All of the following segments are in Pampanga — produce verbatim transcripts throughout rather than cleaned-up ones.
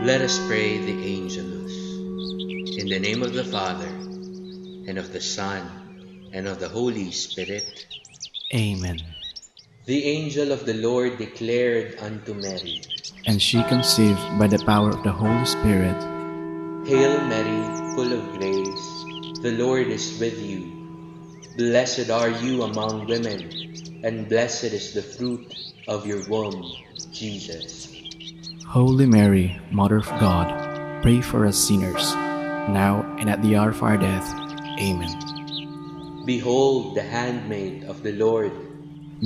Let us pray the Angelus. In the name of the Father, and of the Son, and of the Holy Spirit. Amen. The angel of the Lord declared unto Mary, and she conceived by the power of the Holy Spirit. Hail Mary, full of grace, the Lord is with you. Blessed are you among women, and blessed is the fruit of your womb, Jesus. Holy Mary, Mother of God, pray for us sinners, now and at the hour of our death. Amen. Behold the handmaid of the Lord.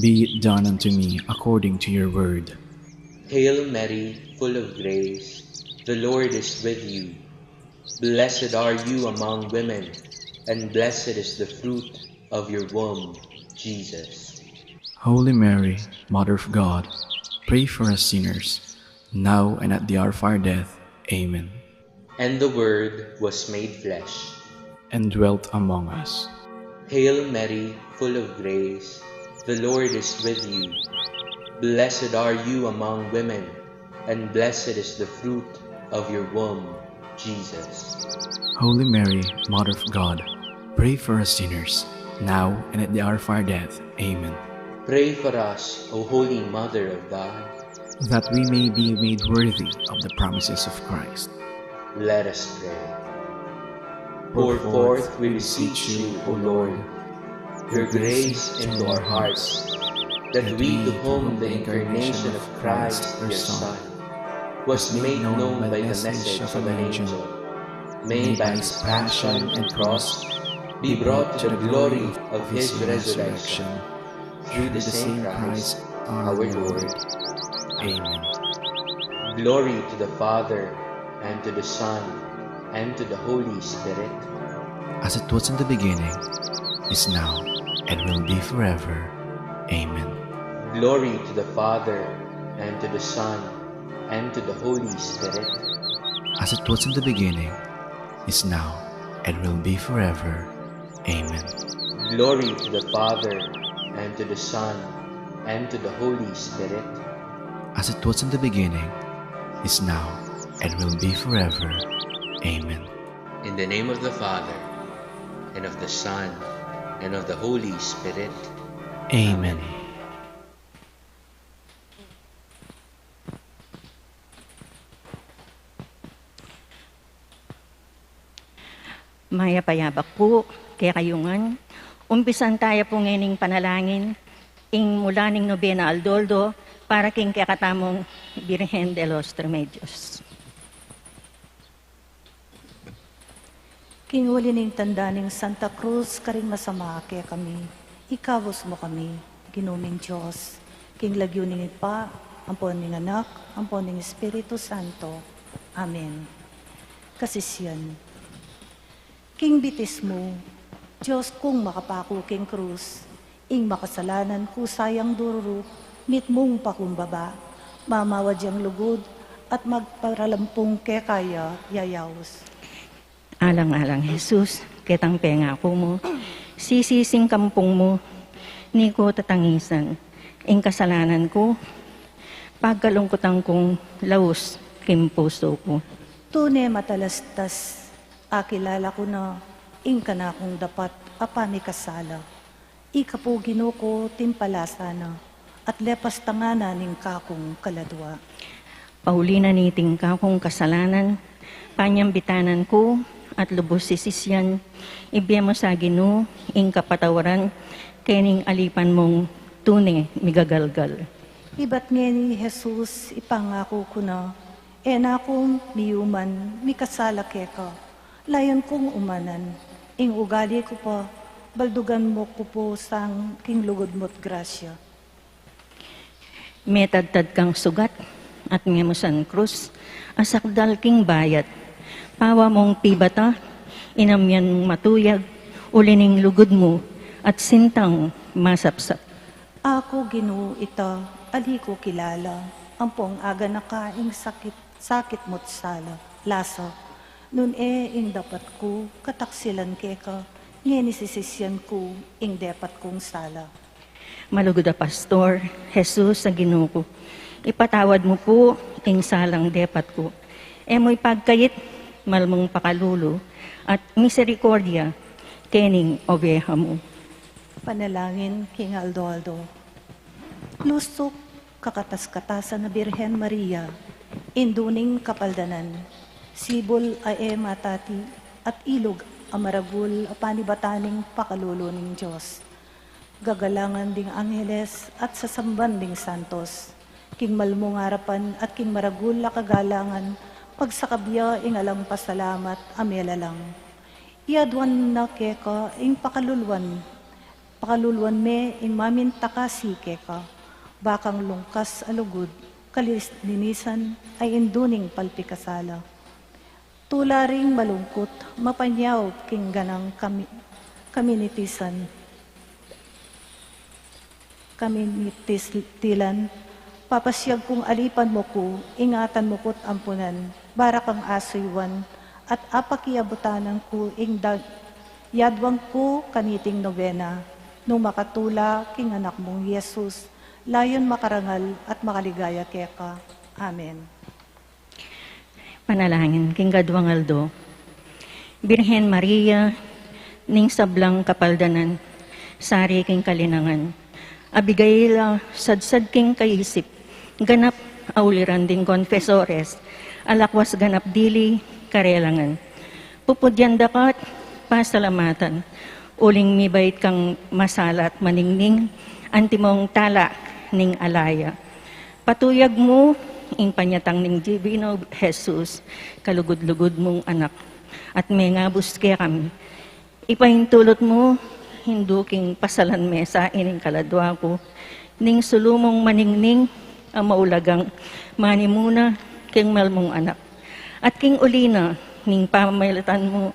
Be it done unto me according to your word. Hail Mary, full of grace, the Lord is with you. Blessed are you among women, and blessed is the fruit of your womb, Jesus. Holy Mary, Mother of God, pray for us sinners, now and at the hour of our death. Amen. And the Word was made flesh. And dwelt among us. Hail Mary, full of grace, the Lord is with you. Blessed are you among women, and blessed is the fruit of your womb, Jesus. Holy Mary, Mother of God, pray for us sinners, now and at the hour of our death. Amen. Pray for us, O Holy Mother of God, that we may be made worthy of the promises of Christ. Let us pray. Pour forth, we beseech you, O Lord, your grace into our hearts, that we to whom the incarnation of Christ, your Son, was made known by the message of an angel, may by his passion and cross be brought to the glory of his resurrection, through the same Christ our Lord. Amen. Glory to the Father, and to the Son, and to the Holy Spirit. As it was in the beginning, is now, and will be forever. Amen. Glory to the Father, and to the Son, and to the Holy Spirit. As it was in the beginning, is now, and will be forever. Amen. Glory to the Father, and to the Son, and to the Holy Spirit. As it was in the beginning, is now, and will be forever. Amen. In the name of the Father, and of the Son, and of the Holy Spirit. Amen. Mayap a yabak pu kekayu ngan. Umpisan taya pu ngening panalangin ing mula ning nobena aldo-aldo para king kekatamung Birhen de los Remedios. King uli ning tanda ning Santa Cruz karing masama kekami, ikabus mu kami, Ginu ming Dios, king lagyu ning Ibpa, ampon ning Anak, ampon ning Espiritu Santo. Amen. Kasisian. King bitis mu, Dios kung makapaku king krus, ing makasalanan ku sayang dururu, mitmung pakumbaba, mamawad yang lugud, at magparalampung keka ya yayaus. Alang-alang Jesus, ketang pengaku mu, sisising kampung mu, ni ku tatangisan, ing kasalanan ku, pagkalungkutan kung laus king pusu ku. Tune matalastas, akilala ku na, ing kanakung dapat a pamikasala. Ika pu Ginu ku timpala sana, at lepas tangana ning kakung kaladua. Pauli na niting kakung kasalanan, panyambitanan ku, at lubus sisisian, ibie mu sa Ginu, ing kapatawaran, kening alipan mung tune migagalgal. Ibat ngeni Jesus, ipangaku ku na, e na ku miyuman mikasala keka, layun kung umanan, ing ugali ku pa, baldugan mu ku pu sang king lugud mu't grasya. Metadtad kang sugat, at memusan krus, a sakdal king bayat. Pawa mung pibata, inamyan mung matuyag, uli ning lugud mu, at sintang masapsap. Aku Ginu ita, ali ku kilala, ampong aganaka ing sakit, sakit mu't sala, lasa. Nune ing dapat ku kataksilan keka, ngeni sisisian ku ing depat kung sala. Malugud a Pastor, Jesus a Ginu ku, ipatawad mu pu ing salang depat ku, E mu ipagkait, malmung pakalulu, at miserikordia, kening obeha mu. Panalangin king aldo-aldo. Lustuk kakatas-katasan a Birhen Maria, Indu ning Kapaldanan, sibul a e matati, at ilug a maragul a panibatan ning pakalulu ning Dios. Gagalangan ding angeles at sasamban ding santos. King malmung arapan at king maragul a kagalangan, pagsakab ya ing alang pasalamat a melalang. Iaduan na keka ing pakaluluan, pakaluluan me ing mamintakasi keka, bakang lungkas a lugud, kalinisan a Indu ning palpikasala. Tula ring malungkut, mapanyaup king ganang kami-, kaminitisan. Kaminitilan, papasiag kung alipan mu ku, ingatan mu ku't ampunan, bara kang asuyuan, at apakiabutanan ku ing da-, yaduan ku kaniting nobena, nung makatula king anak mung Jesus, layun makarangal at makaligaya keka. Amen. Panalangin king kaduang aldo. Birhen Maria, ning sablang kapaldanan, sari king kalinangan, abigail a sadsad king kaisip, ganap a uliran ding konfesores, a lakwas ganap dili karelangan. Pupudyan da ka't pasalamatan, uling mibait kang masala at maningning, antimong tala ning alaya. Patuyag mu ing panyatang ning Divino Jesus, kalugud-lugud mung Anak, at mengabus kekami. Ipaintulut mu, Indu, king pasalan me sa ining kaladua ku, ning sulu mung maningning a maulagang manimuna king malmung anak. At king uli na, ning pamamilatan mu,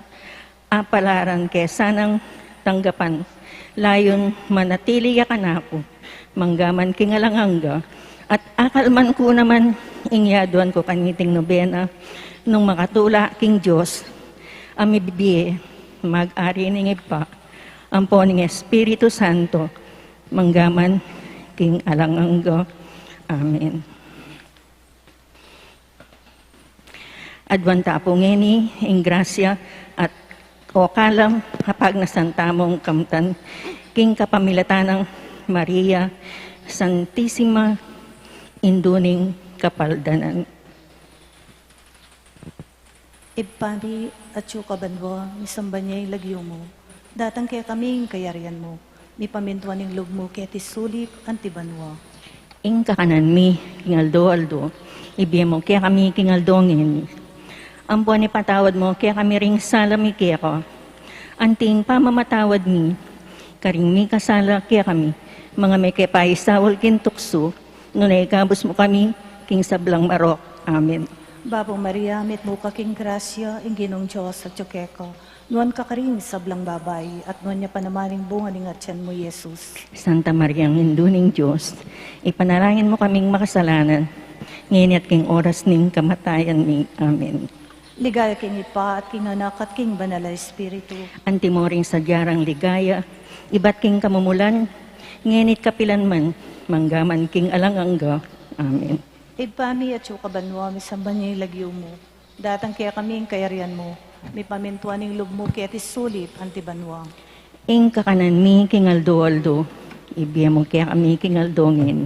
apalaran ke sanang tanggapan, layun manatili ya kanaku, manggaman king alang angga, at akalman ku naman ing yaduan ku kaniting nobena, nung makatula king Dios, a mibibie, mag-ari ning Ibpa, ampo ning Espiritu Santo, manggaman king alang angga. Amen. Aduan ta pu ngeni ing grasya at o kalam a pagnasan tamung kamtan king kapamilatan nang Maria Santisima, Indu ning Kapaldanan. Ibpa mi, atsu ka banua, misamban ya ing lagyu mu. Datang kekami ing kayarian mu. Mipamintuan ing lub mu keti sulip anti banua. Ing kakanan mi king aldo-aldo, ibie mu kekami king aldo ngeni. Ampon ipatawad mu kekami ring sala mi keka, anti ing pamamatawad mi karing mikasala kekami. Manga mekepaisaul king tuksu, nune ikabus mu kami king sablang marok. Amen. Bapu Maria, mitmu ka king grasya, ing Ginung Dios atsu keka. Nuan ka karing sablang babai, at nuan ya pa naman ing bunga ning atian mu, Jesus. Santa Maria, Indu ning Dios, ipanalangin mu kaming makasalanan, ngeni at king oras ning kamatayan mi. Amen. Ligaya king Ibpa, at king Anak, at king Banal a Espiritu. Antimo ring sadya rang ligaya, ibat king kamumulan, ngeni't kapilan man, manggaman king alang angga. Amen. Ibpa mi, atsu ka banua, misamban ya ing lagyu mu. Datang kekami ing kayarian mu. Mipamintuan ing lub mu keti sulip anti banua. Ing kakanan mi king aldo-aldo, ibie mu kekami king aldo ngeni.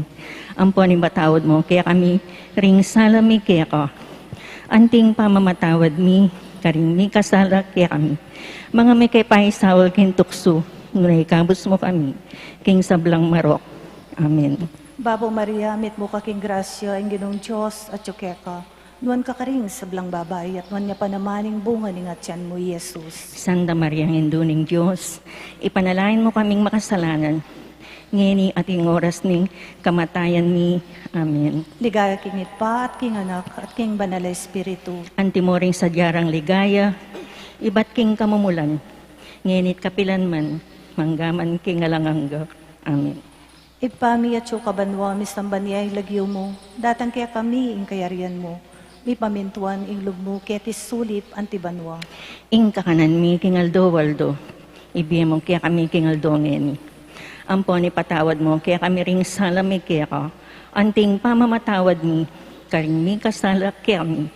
Ampon ipatawad mu kekami ring sala mi keka, anti ing pamamatawad mi karing mikasala kekami. Manga mekepaisaul king tuksu, nune ikabus mu kami king sablang marok. Amen. Bapu Maria, mitmu ka king grasya, ing Ginung Dios atsu keka. Nuan ka karing sablang babai, at nuan ya pa naman ing bunga ning atian mu, Jesus. Santa Maria, Indu ning Dios, ipanalangin mu kaming makasalanan, ngeni at ing oras ning kamatayan mi. Amen. Ligaya king Ibpa, at king Anak, at king Banal a Espiritu. Antimo ring sadya rang ligaya, ibat king kamumulan, ngeni't kapilan man, manggaman king alang angga. Amen. Ibpa mi, atsu ka banua, misamban ya ing lagyu mu, datang kekami ing kayarian mu, mipamintuan ing lub mu keti sulip anti banua. Ing kakanan mi king aldo-aldo, ibie mu kekami king aldo ngeni. Ampon ipatawad mu kekami ring sala mi keka, anti ing pamamatawad mi karing mikasala kekami.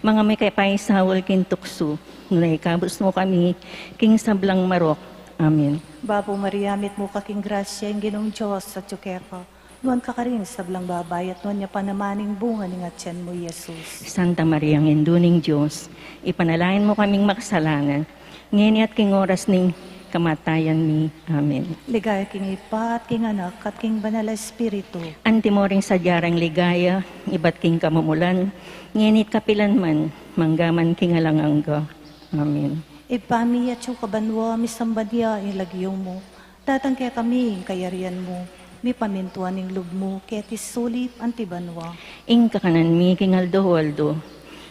Manga mikepaisaul king tuksu, nune ikabus mu kami king sablang marok. Amen. Bapu Maria, mitmu ka king grasya, ing Ginung Dios atyu keka. Nuan ka karing sablang babai, at nuan ya pa naman ing bunga ning atyan mu, Jesus. Santa Maria, Indu ning Dios, ipanalangin mu kaming makasalanan, ngeni at king oras ning kamatayan mi. Amen. Ligaya king Ibpa, at king Anak, at king Banal a Espiritu. Antimo ring sadya rang ligaya, ibat king kamumulan, ngeni at kapilan man, mangga man king alang angga. Amen. Ibpa mi, atyu ka banua, misamban ya ing lagyu mu. Datang kekami ing kayarian mu, mipamintuan ing lub mu, keti sulip anti banua. Ing kakanan mi king aldo-aldo,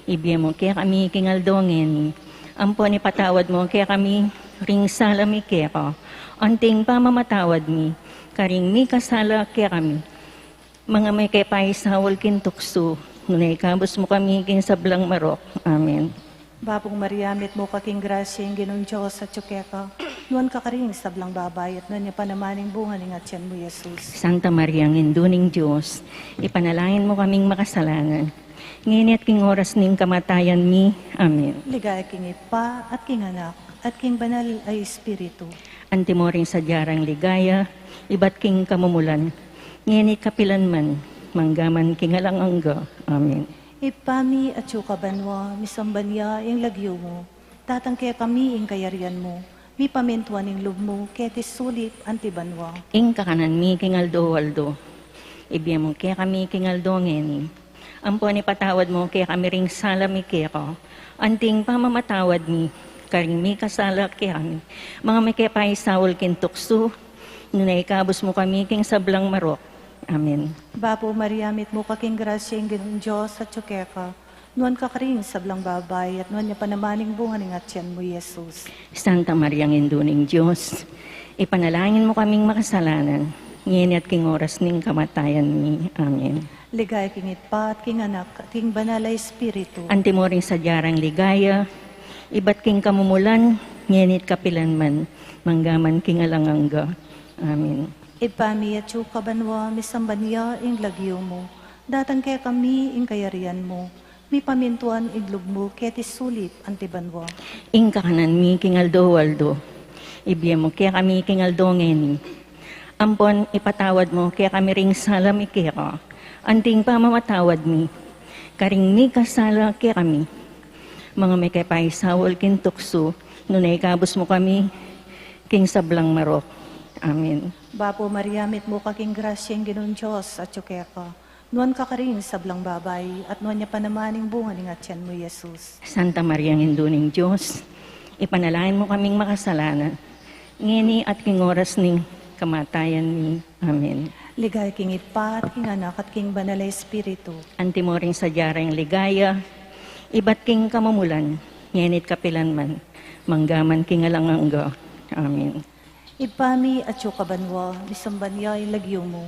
ibie mu kekami king aldo ngeni. Ampon ipatawad mu kekami ring sala mi keka, anting pamamatawad mi karing mikasala kekami. Manga mikepaisaul king tuksu, nune ikabus mu kami king sablang marok. Amen. Bapu Maria, mitmu ka king grasya, ing Ginung Dios atyu keka. Nuan ka karing sablang babai, at nuan ya pa naman ing bunga ning atyan mu, Jesus. Santa Maria, Indu ning Dios, ipanalangin mu kaming makasalanan, ngeni at king oras ning kamatayan mi. Amen. Ligaya king Ibpa, at king Anak, at king Banal a Espiritu. Antimo ring sadya rang ligaya, ibat king kamumulan, ngeni at kapilan man, mangga man king alang angga. Amen. Ibpa mi, atyu ka banua, misamban ya ing lagyu mu. Datang kekami ing kayarian mu, mipamintuan ing lub mu, keti sulip anti banua. Ing kakanan mi king aldo-aldo, ibie mu kekami king aldo ngeni. Ampon ipatawad mu kekami ring sala mi keka, anting pamamatawad mi karing mikasala kekami. Manga mikepaisaul king tuksu, nune ikabus mu kami king sablang marok. Amen. Bapu Maria, mitmu ka king grasya, ing Ginung Dios atyu keka. Nuan ka karing sablang babai, at nuan ya pa naman ing bunga ning atyan mu, Jesus. Santa Maria, Indu ning Dios, ipanalangin mu kaming makasalanan, ngeni at king oras ning kamatayan mi. Amen. Ligaya king Ibpa, at king Anak, at king Banal a Espiritu. Antimo ring sadya rang ligaya, ibat king kamumulan, ngeni at kapilan man, mangga man king alang angga. Amen. Ibpa mi, atyu ka banua, misamban ya ing lagyu mu. Datang kekami ing kayarian mu, mipamintuan ing lub mu, keti sulip anti banua. Ing kakanan mi king aldo-aldo, ibie mu kekami king aldo ngeni. Ampon ipatawad mu kekami ring sala mi keka, anting pamamatawad mi karing mikasala kekami. Manga mikepaisaul king tuksu, nune ikabus mu kami king sablang marok. Amen. Bapu Maria, mitmu ka king grasya, ing Ginung Dios atyu keka. Nuan ka karing sablang babai, at nuan ya pa naman ing bunga ning atyan mu, Jesus. Santa Maria, Indu ning Dios, ipanalangin mu kaming makasalanan, ngeni at king oras ning kamatayan mi. Amen. Ligaya king Ibpa, at king Anak, at king Banal a Espiritu. Antimo ring sadya rang ligaya, ibat king kamumulan, ngeni at kapilan man, mangga man king alang angga. Amen. Ibpa mi, atyu ka banua, misamban ya ing lagyu mu.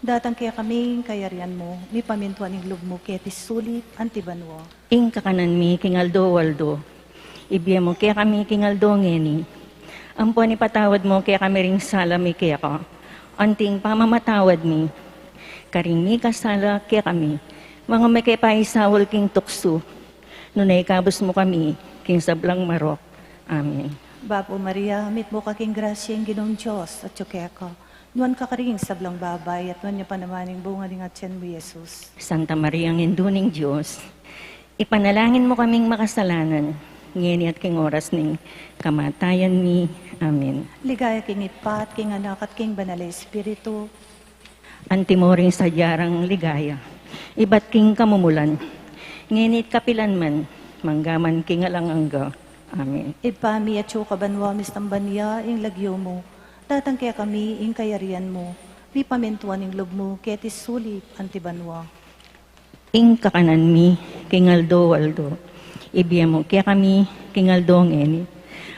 Datang kekami ing kayarian mu, mipamintuan ing lub mu, keti sulip anti banua. Ing kakanan mi king aldo-aldo, ibie mu kekami king aldo ngeni. Ampon ipatawad mu kekami ring sala mi keka, anting pamamatawad mi karing mikasala kekami. Manga mikepaisaul king tuksu, nune ikabus mu kami king sablang marok. Amen. Bapu Maria, mitmu ka king grasya, ing Ginung Dios atyu keka. Nuan ka karing sablang babai, at nuan ya pa naman ing bunga ning atyan mu, Jesus. Santa Maria, Indu ning Dios, ipanalangin mu kaming makasalanan, ngeni at king oras ning kamatayan mi. Amen. Ligaya king Ibpa, at king Anak, at king Banal a Espiritu. Antimo ring sadya rang ligaya, ibat king kamumulan, ngeni at kapilan man, mangga man king alang angga. Amen. Ibpa mi, atyu ka banua, misamban ya ing lagyu mu. Datang kekami ing kayarian mu, mipamintuan ing lub mu, keti sulip anti banua. Ing kakanan mi king aldo-aldo, ibie mu kekami king aldo ngeni.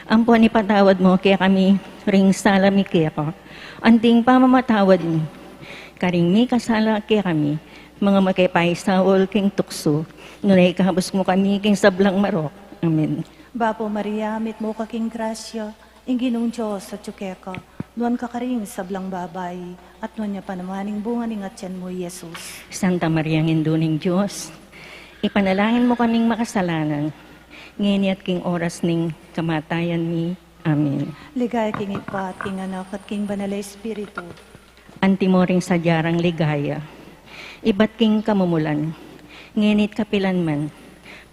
Ampon ipatawad mu kekami ring sala mi keka, anting pamamatawad mi karing mikasala kekami. Manga mikepaisaul king tuksu, nune ikabus mu kami king sablang marok. Amen. Bapu Maria, mitmu ka king grasya, ing Ginung Dios atyu keka. Nuan ka karing sablang babai, at nuan ya pa naman ing bunga ning atyan mu, Jesus. Santa Maria, Indu ning Dios, Ipanalangin mu kaming makasalanan, ngeni at king oras ning kamatayan mi. Amen. Ligaya king Ibpa, at king Anak, at king Banal a Espiritu. Antimo ring sadya rang ligaya, ibat king kamumulan, ngeni at kapilan man,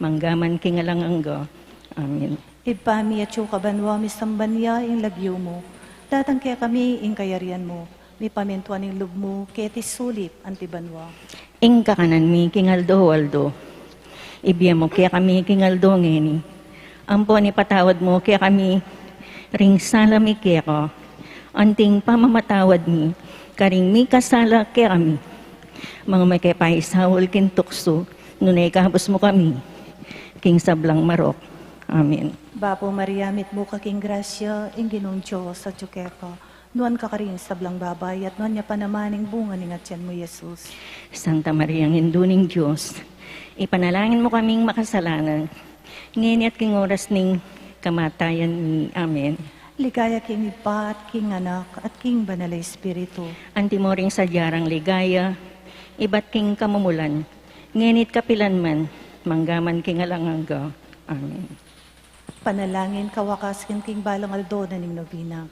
manggaman king alang angga. Amen. Ibpa mi, atsu ka banua, misamban ya ing lagyu mu. Datang kekami ing kayarian mu. Mipamintuan ing lub mu, keti sulip anti banua. Ing kakanan mi king aldo-aldo ibie mu kekami king aldo ngeni. Ampon ipatawad mu kekami ring sala mi keka, anting pamamatawad mi karing mikasala kekami. Manga e mu ke paisaul king tuksu, nune ikabus mu kami king sablang marok. Amen. Bapu Maria, mitmu ka king grasya, ing Ginung Dios atyu keka. Nuan ka karing sablang babai, at nuan ya pa naman ing bunga ning atian mu, Jesus. Santa Maria, Indu ning Dios, ipanalangin mu kaming makasalanan, ngeni at king oras ning kamatayan mi. Amen. Ligaya king Ibpa, at king Anak, at king Banal a Espiritu. Antimo ring sadya rang ligaya, ibat king kamumulan, ngeni at kapilan man, manggaman king alang angga. Amen. Panalangin kawakas king balang aldo na ning nobena.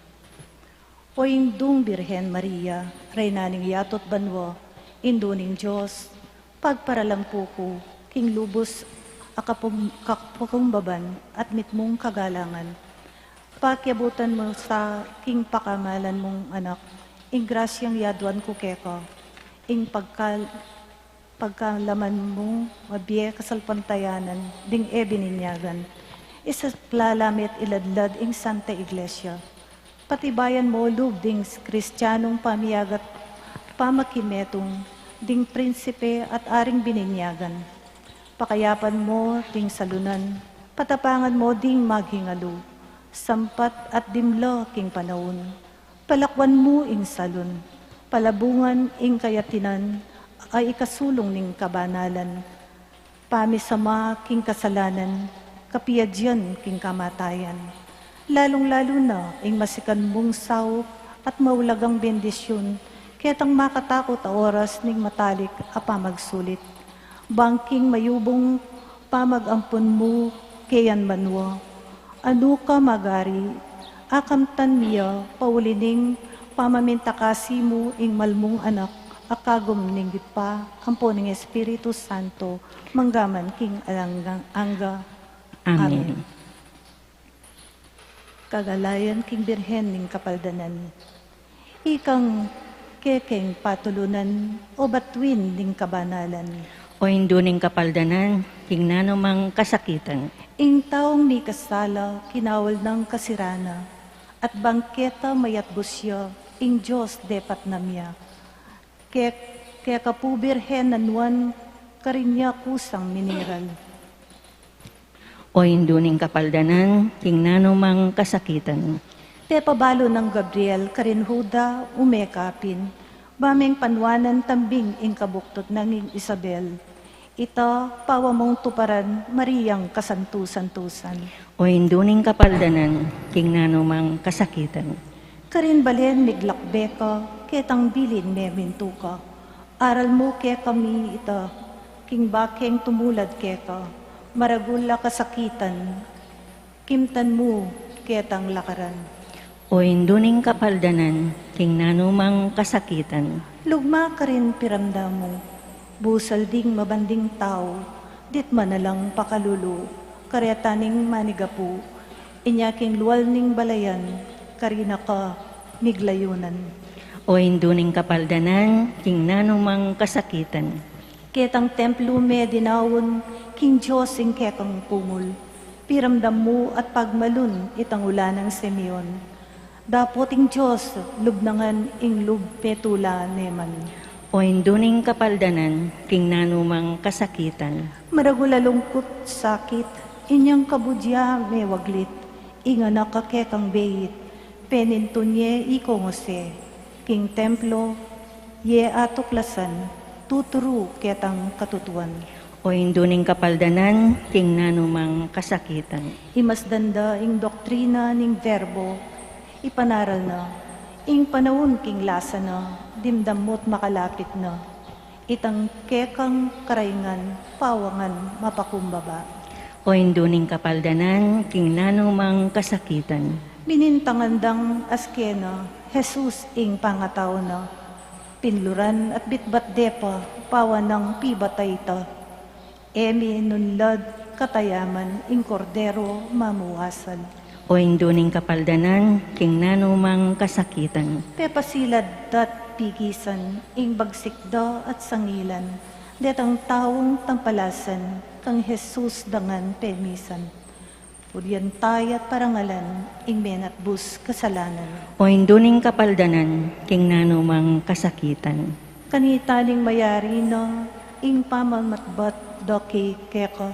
O Indung Birhen Maria, Reyna ning yatu at banua, Indu ning Dios, pagparalampu ku king lubus a kapum-, kapakumbaban at mitmung kagalangan. Pakiabutan mu sa king pakamalan mung Anak ing grasyang yaduan ku keka, ing pagkal-, pagkalaman mung mabie kasalpantayanan ding e bininyagan. Isaplala me at iladlad ing Santa Iglesia. Patibayan mu lub ding Kristianong pamiyagat pamakimetung ding prinsipe at aring bininyagan. Pakayapan mu ding salunan, patapangan mu ding maghingalu, sampat at dimla king panaun. Palakuan mu ing salun, palabungan ing kayatinan a ikasulung ning kabanalan, pamisama king kasalanan, kapiadian king kamatayan. Lalung-lalu na ing masikan mung saup at maulagang bendisyun, ketang makatakut a oras ning matalik a pamagsulit. Bang king mayubung pamag-ampun mu keyan banua, a nuka magari, akamtan mi ya pauli ning pamamintakasi mu ing malmung Anak, a kagum ning Ibpa, ampo ning Espiritu Santo, manggaman king alang angga. Amen. Amen. Kagalayan king Birhen ning Kapaldanan. Ikang kekeng patulunan o batuin ning kabanalan. O Indu ning Kapaldanan, king nanumang kasakitan. Ing taung mikasala, kinaul nang kasirana, at bang keta mayatbus ya, ing Dios depat na mia. Ke-, keka pu Birhen a nuan, karin ya kusang miniral. O Indu ning Kapaldanan, king nanumang kasakitan. Pepabalu nang Gabriel karin Juda, ume ka pin, ba meng panuanan tambing ing kabuktut nang ing Isabel. Ita, pawa mung tuparan, Mariang kasantu-santusan. O Indu ning Kapaldanan, king nanumang kasakitan. Karin balen miglakbe ka, ketang bilin memintu ka. Aral mu kekami ita, king bakeng tumulad keka, maragul a kasakitan, kimtan mu ketang lakaran. O Indu ning Kapaldanan, king nanumang kasakitan. Lugma karin piramdam mu, busal ding mabanding tau, dit manalang pakalulu, kareta ning manigapu, inya king lual ning balayan, karina ka miglayunan. O Indu ning Kapaldanan, king nanumang kasakitan. Ketang templo me dinaun, king Dios ing kekang pumul. Piramdam mu at pagmalun itang ula nang Simeon. Dapot ing Dios, lub na ngan ing lub petula ne man. O Indu ning Kapaldanan, king nanumang kasakitan. Maragul a lungkut sakit, inyang kabud ya mewaglit, ing anak a kekang beit, penintun ye ikong Jose, king templo, ye atuklasan, tuturu ketang katutuan. O Indu ning Kapaldanan, king nanumang kasakitan. Imasdan da ing doktrina ning Verbo, ipanaral na, ing panaun king lasa na, dimdam mu't makalapit na. Itang kekang karaingan, pawangan mapakumbaba. O Indu ning kapaldanan, king nanumang kasakitan. Minintangan dang askena, Jesus ing pangatau na. Pinluran at bitbat de pa, pawanang pibatay ta. E mi nunlad katayaman ing Kordero mamuwasal. O Indu ning kapaldanan, king nanumang kasakitan. Pepasilad da't pigisan, ing bagsik da at sangilan, detang taung tampalasan, kang Jesus dangan pemisan. Purian taya't parangalan, ing menatbus kasalanan. O Indu ning kapaldanan, king nanumang kasakitan. Kanita ning mayari na, ing pamamatbat da keka,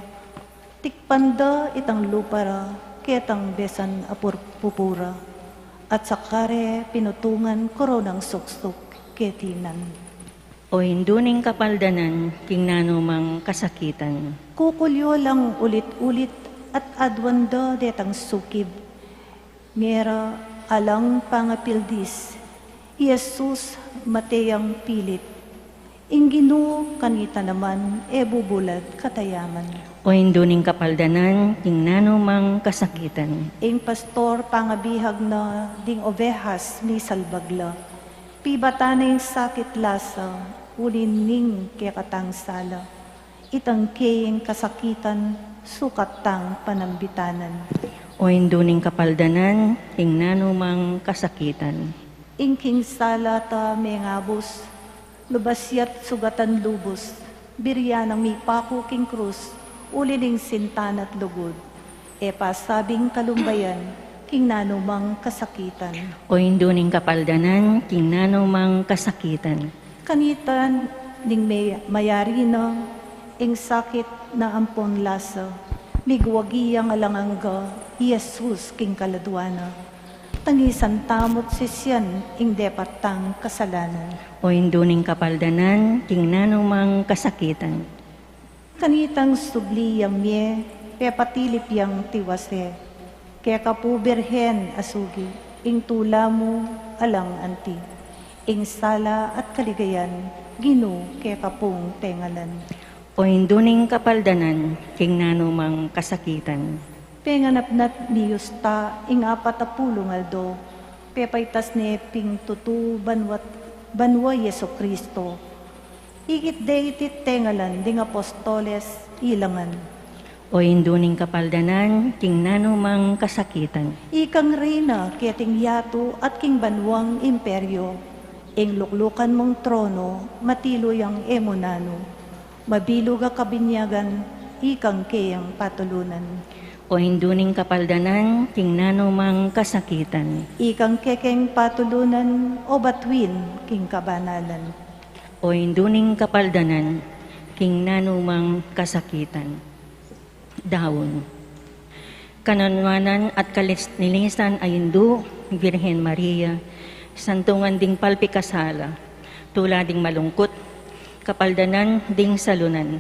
tikpan da itang lupa ra, ketang besan a pur-, pupura, at sakare pinutungan koronang suksuk ketinan. O Indu ning kapaldanan, king nanumang kasakitan. Kukulyu lang ulit-ulit at aduan da detang sukib. Ngera alang pangapildis, i Jesus mate yang pilit. Ing Ginu kanita naman, e bubulad katayaman. O Indu ning kapaldanan, king nanumang kasakitan. Ing pastor pangabihag na ding ovehas misalbag la. Pibatan na ing sakit lasa, uli ning kekatang sala. Itang keyang kasakitan, sukat tang panambitanan. O Indu ning kapaldanan, king nanumang kasakitan. Ing king sala ta mengabus, lubas ya't sugatan lubus, biri yang mipaku king krus, uli ning sinta na't lugud. E pasabing kalumbayan, king nanumang kasakitan. O Indu ning kapaldanan, king nanumang kasakitan. Kanita ning may-, mayari na, ing sakit na ampon lasa, migwagi yang alang angga, i Jesus king kaladua na. Tangisan tamu't sisian, ing depat tang kasalanan. O Indu ning kapaldanan, king nanumang kasakitan. Kanitang subli yang mie, pepatilip yang tiwase. Keka pu Birhen a sugi, ing tula mu alang anti. Ing sala at kaligayan, Ginu keka pung tengalan. O Indu ning kapaldanan, king nanumang kasakitan. Penganap na't miyusta, ing apat a pulung aldo, pepaitas ne pin tutu banwa't, banwa Jesucristo. Ikit de iti't tengalan ding apostoles ilangan. O Indu ning kapaldanan, king nanumang kasakitan. Ikang reyna keting yatu at king banwang imperyo, ing luklukan mung trono, matilu yang e mu nanu. Mabilug a kabinyagan, ikang keyang patulunan. O Indu ning kapaldanan, king nanumang kasakitan. Ikang kekeng patulunan, o batuin king kabanalan. O Indu ning kapaldanan, king nanumang kasakitan. Daun. Kanunuanan at kalis-, nilisan a Indu, Birhen Maria, santungan ding palpikasala, tula ding malungkut, kapaldanan ding salunan.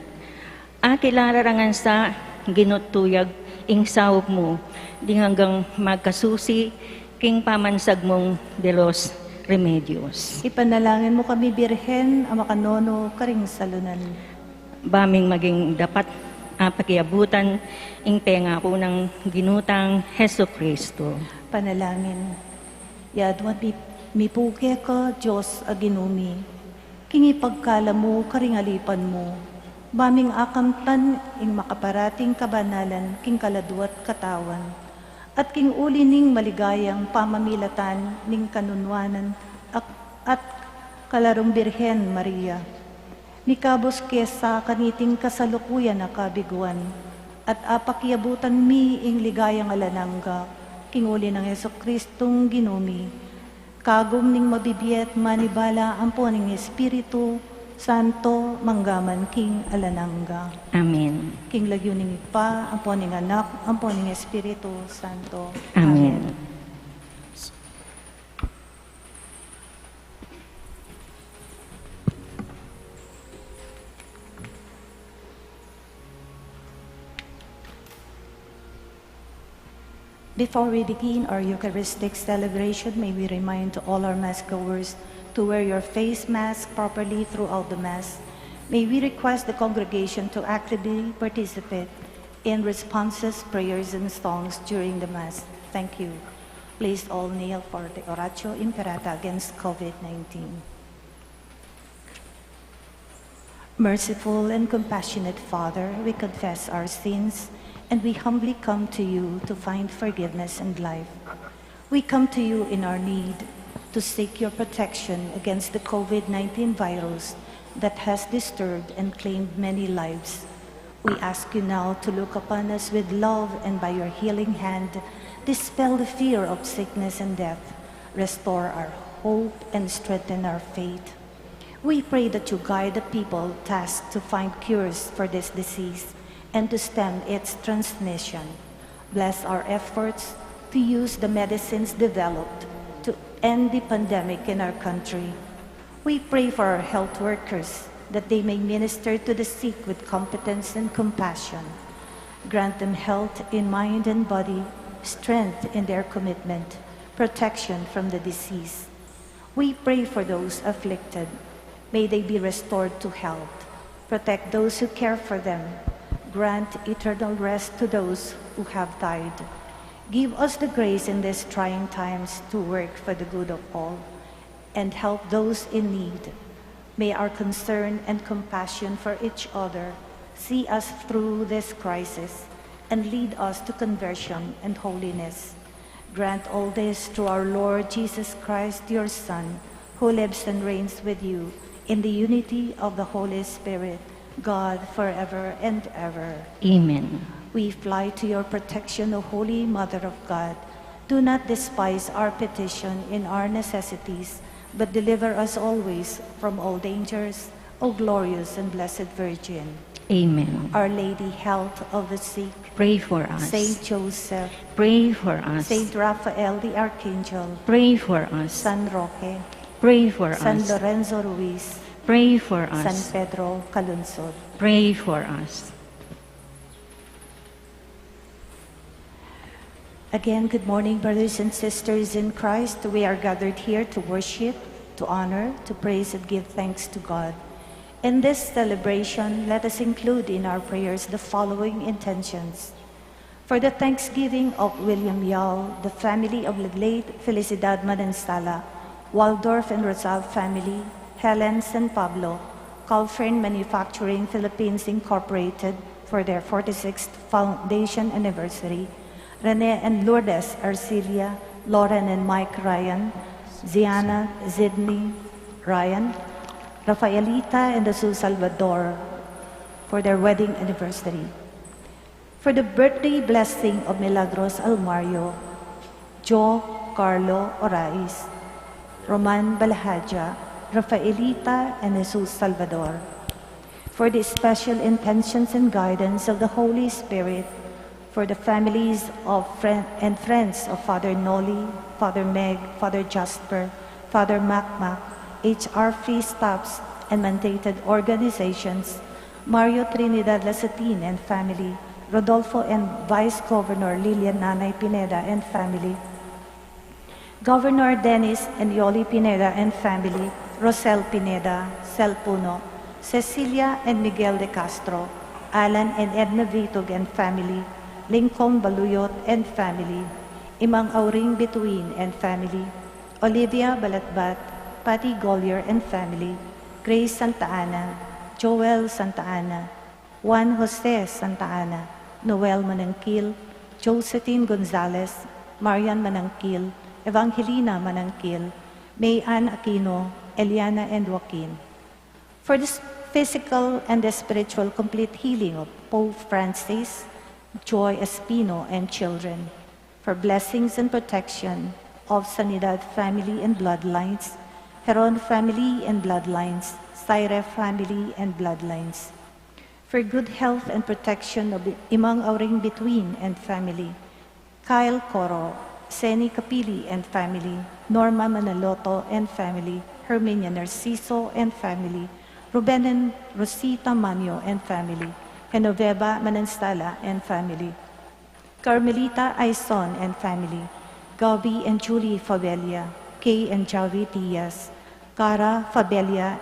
Aki la rarangan sa Ginu't tuyag ing saup mu, ding anggang magkasusi king pamansag mung de los Remedios. Ipanalangin mu kami, Birhen a makanonu karing salunan. Ba ming maging dapat a pakiabutan ing pengaku nang Ginu tang Jesucristo. Panalangin. Yaduan mi, mi pu keka, Dios a Ginu mi, king ipagkalub mu karing alipan mu, ba ming akamtan ing makaparating kabanalan king kaladua't katawan, at king uli ning maligayang pamamilatan ning kanunuanan ak-, at kalarung Birhen Maria. Mikabus ke sa kaniting kasalukuyan a kabiguan, at apakiabutan mi ing ligayang alang angga, king uli nang Jesucristong Ginu mi, kagum ning mabibie at manibala ampo ning Espiritu Santo, manggaman king alang angga. Amen. King lagyu ning Ibpa, ampo ning Anak, ampo ning Espiritu Santo. Amen. Amen. Before we begin our Eucharistic celebration, may we remind all our Mass goers to wear your face mask properly throughout the Mass. May we request the congregation to actively participate in responses, prayers, and songs during the Mass. Thank you. Please all kneel for the Oratio Imperata against COVID nineteen. Merciful and compassionate Father, we confess our sins and we humbly come to you to find forgiveness and life. We come to you in our need to seek your protection against the COVID nineteen virus that has disturbed and claimed many lives. We ask you now to look upon us with love and by your healing hand, dispel the fear of sickness and death, restore our hope, and strengthen our faith. We pray that you guide the people tasked to find cures for this disease and to stem its transmission. Bless our efforts to use the medicines developed to end the pandemic in our country. We pray for our health workers that they may minister to the sick with competence and compassion. Grant them health in mind and body, strength in their commitment, protection from the disease. We pray for those afflicted. May they be restored to health. Protect those who care for them. Grant eternal rest to those who have died. Give us the grace in these trying times to work for the good of all and help those in need. May our concern and compassion for each other see us through this crisis and lead us to conversion and holiness. Grant all this through our Lord Jesus Christ, your Son, who lives and reigns with you in the unity of the Holy Spirit, God, forever and ever. Amen. We fly to your protection, O Holy Mother of God. Do not despise our petition in our necessities, but deliver us always from all dangers, O glorious and blessed Virgin. Amen. Our Lady, Health of the Sick, pray for us. Saint Joseph, pray for us. Saint Raphael the Archangel, pray for us. San Roque, pray for us. San Lorenzo Ruiz, pray for us. San Pedro Calungsod, pray for us. Again, good morning, brothers and sisters in Christ. We are gathered here to worship, to honor, to praise, and give thanks to God. In this celebration, let us include in our prayers the following intentions. For the thanksgiving of William Yao, the family of the late Felicidad Manansala, Waldorf and Rosal family, Helen San Pablo, Calfrin Manufacturing Philippines Incorporated, for their forty-sixth foundation anniversary, Rene and Lourdes Arcilia, Lauren and Mike Ryan, Ziana, Sydney Ryan, Rafaelita and Jesus Salvador, for their wedding anniversary. For the birthday blessing of Milagros Almario, Jo Carlo Orais, Roman Balhaja, Rafaelita and Jesus Salvador. For the special intentions and guidance of the Holy Spirit, for the families of friend and friends of Father Noli, Father Meg, Father Jasper, Father Makmak, H R free staffs, and mandated organizations, Mario Trinidad Lasatin and family, Rodolfo and Vice Governor Lilian Nanay Pineda and family, Governor Dennis and Yoli Pineda and family, Rosel Pineda, Sel Puno, Cecilia and Miguel de Castro, Alan and Edna Vitug and family, Lincoln Baluyot and family, Imang Auring Bituin and family, Olivia Balatbat, Patty Gollier and family, Grace Santa Ana, Joel Santa Ana, Juan Jose Santa Ana, Noel Manangkil, Josephine Gonzalez, Marian Manangkil, Evangelina Manangkil, May Ann Aquino, Eliana and Joaquin. For the s- physical and the spiritual complete healing of Pope Francis, Joy Espino and children. For blessings and protection of Sanidad family and bloodlines, Heron family and bloodlines, Saire family and bloodlines. For good health and protection of Imang Auring Bituin and family, Kyle Coro, Seni Capili and family, Norma Manaloto and family, Herminia Narciso and family, Ruben and Rosita Manyo and family, Genoveva Manansala and family, Carmelita Aison and family, Gabby and Julie Fabella, Kay and Javi Diaz, Cara Fabella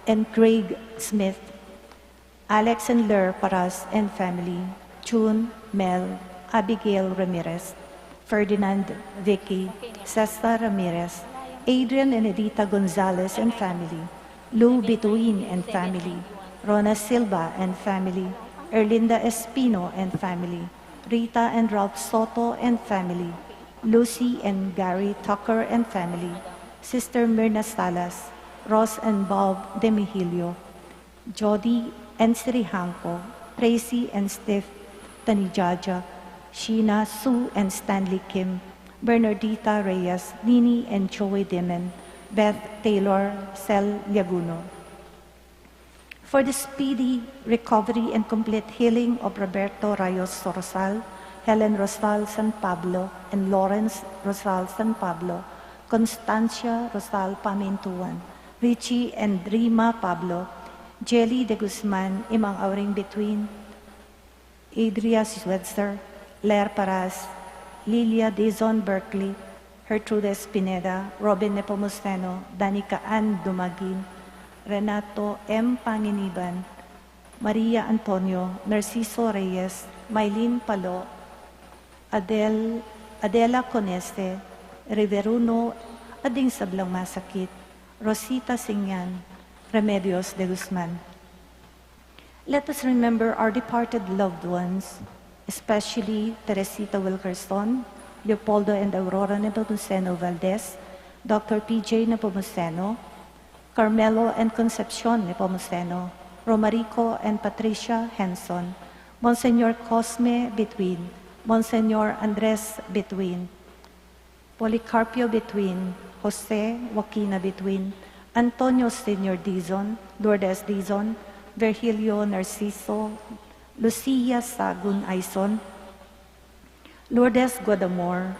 and Craig Smith, Alex and Ler Paras and family, June, Mel, Abigail Ramirez, Ferdinand, Vicky, Cesar Ramirez, Adrian and Edita Gonzalez and family, Lou Bituin and family, Rona Silva and family, Erlinda Espino and family, Rita and Ralph Soto and family, Lucy and Gary Tucker and family, Sister Mirna Salas, Ross and Bob Demihilio, Jody and Srihanko, Tracy and Steve Tanijaja, Sheena, Sue and Stanley Kim, Bernardita Reyes, Nini and Joey Dimon, Beth Taylor, Sel Liaguno. For the speedy recovery and complete healing of Roberto Rayos Rosal, Helen Rosal San Pablo, and Lawrence Rosal San Pablo, Constancia Rosal Pamintuan, Richie and Rima Pablo, Jelly de Guzman, Imang Auring Between, Adria Swetzer, Ler Paras, Lilia Dizon Berkeley, Gertrudes Pineda, Robin Nepomuceno, Danica Ann Dumagin, Renato M. Panginiban, Maria Antonio, Narciso Reyes, Mylene Palo, Adel, Adela Conese, Riveruno, at ding sablang masakit, Rosita Singyan, Remedios de Guzman. Let us remember our departed loved ones, especially Teresita Wilkerson, Leopoldo and Aurora Nepomuceno Valdez, Doctor P J Nepomuceno, Carmelo and Concepcion Nepomuceno, Romarico and Patricia Henson, Monsignor Cosme Between, Monsignor Andres Between, Policarpio Between, Jose Joaquina Between, Antonio Senior Dizon, Lourdes Dizon, Virgilio Narciso, Lucia Sagun Aison, Lourdes Guadamor,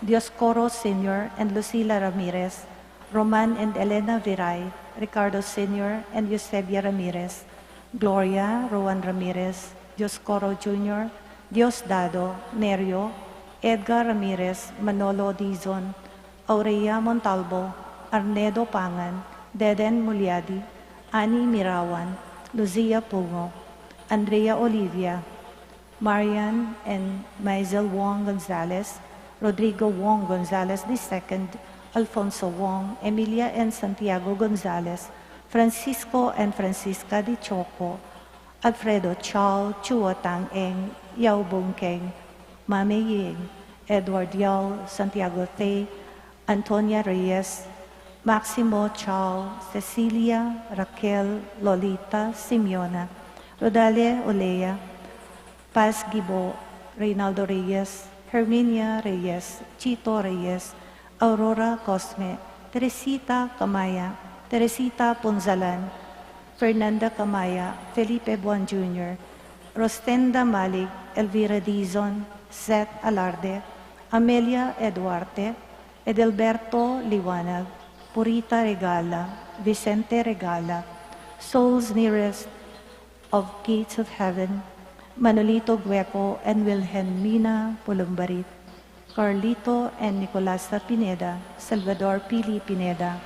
Dioscoro Senior and Lucila Ramirez, Roman and Elena Viray, Ricardo Senior and Eusebia Ramirez, Gloria, Rowan Ramirez, Dioscoro Junior, Diosdado, Nerio, Edgar Ramirez, Manolo Dizon, Aurea Montalbo, Arnedo Pangan, Deden Muliadi, Annie Mirawan, Lucia Pungo, Andrea Olivia, Marian and Maisel Wong Gonzalez, Rodrigo Wong Gonzalez the second, Alfonso Wong, Emilia and Santiago Gonzalez, Francisco and Francisca de Choco, Alfredo Chow, Chua Tang Eng, Yao Bung Keng, Mame Ying, Edward Yao, Santiago Tay, Antonia Reyes, Maximo Chow, Cecilia, Raquel, Lolita, Simeona, Rodale Olea, Paz Gibo, Reynaldo Reyes, Herminia Reyes, Chito Reyes, Aurora Cosme, Teresita Camaya, Teresita Punzalan, Fernanda Camaya, Felipe Buan Junior, Rostenda Malig, Elvira Dizon, Seth Alarde, Amelia Eduarte, Edelberto Liwanag, Purita Regala, Vicente Regala, Souls Nearest of Gates of Heaven, Manolito Gueco and Wilhelmina Pulumbarit, Carlito and Nicolasa Pineda, Salvador Pili Pineda,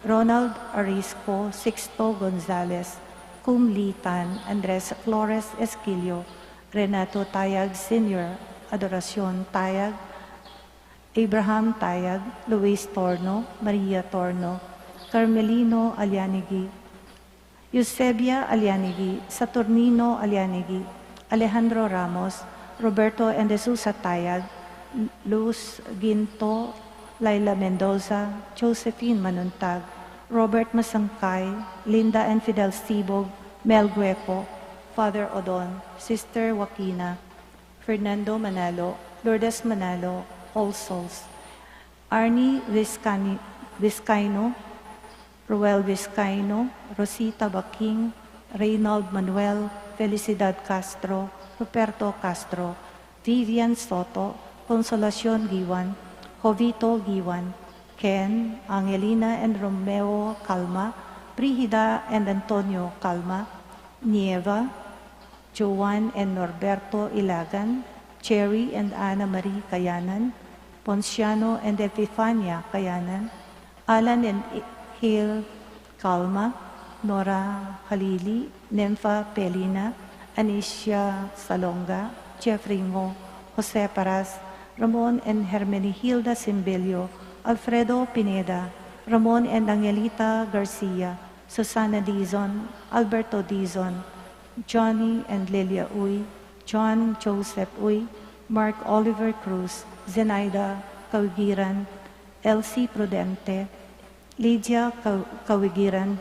Ronald Arisco, Sixto Gonzalez, Cum Litan, Andres Flores Esquilio, Renato Tayag Senior, Adoracion Tayag, Abraham Tayag, Luis Torno, Maria Torno, Carmelino Alianigi, Eusebia Alianigi, Saturnino Alianigi, Alejandro Ramos, Roberto and de Sousa Tayag, Luz Ginto, Laila Mendoza, Josephine Manuntag, Robert Masangkay, Linda and Fidel Sibog, Mel Gueco, Father Odon, Sister Joaquina, Fernando Manalo, Lourdes Manalo, All Souls, Arnie Vizcani-, Vizcaino, Roel Vizcaino, Rosita Baking, Reynold Manuel, Felicidad Castro, Ruperto Castro, Vivian Soto, Consolacion Guiwan, Jovito Guiwan, Ken, Angelina and Romeo Calma, Brigida and Antonio Calma, Nieva, Joan and Norberto Ilagan, Cherry and Ana Marie Kayanan, Ponciano and Epifania Kayanan, Alan and I-, Hale Calma, Nora Halili, Nympha Pelina, Anicia Salonga, Jeffrey Ngo, Jose Paras, Ramon and Hermenihilda Simbilio, Alfredo Pineda, Ramon and Angelita Garcia, Susana Dizon, Alberto Dizon, Johnny and Lilia Uy, John Joseph Uy, Mark Oliver Cruz, Zenaida Kawigiran, Elsie Prudente, Lydia Ka-, Kawigiran,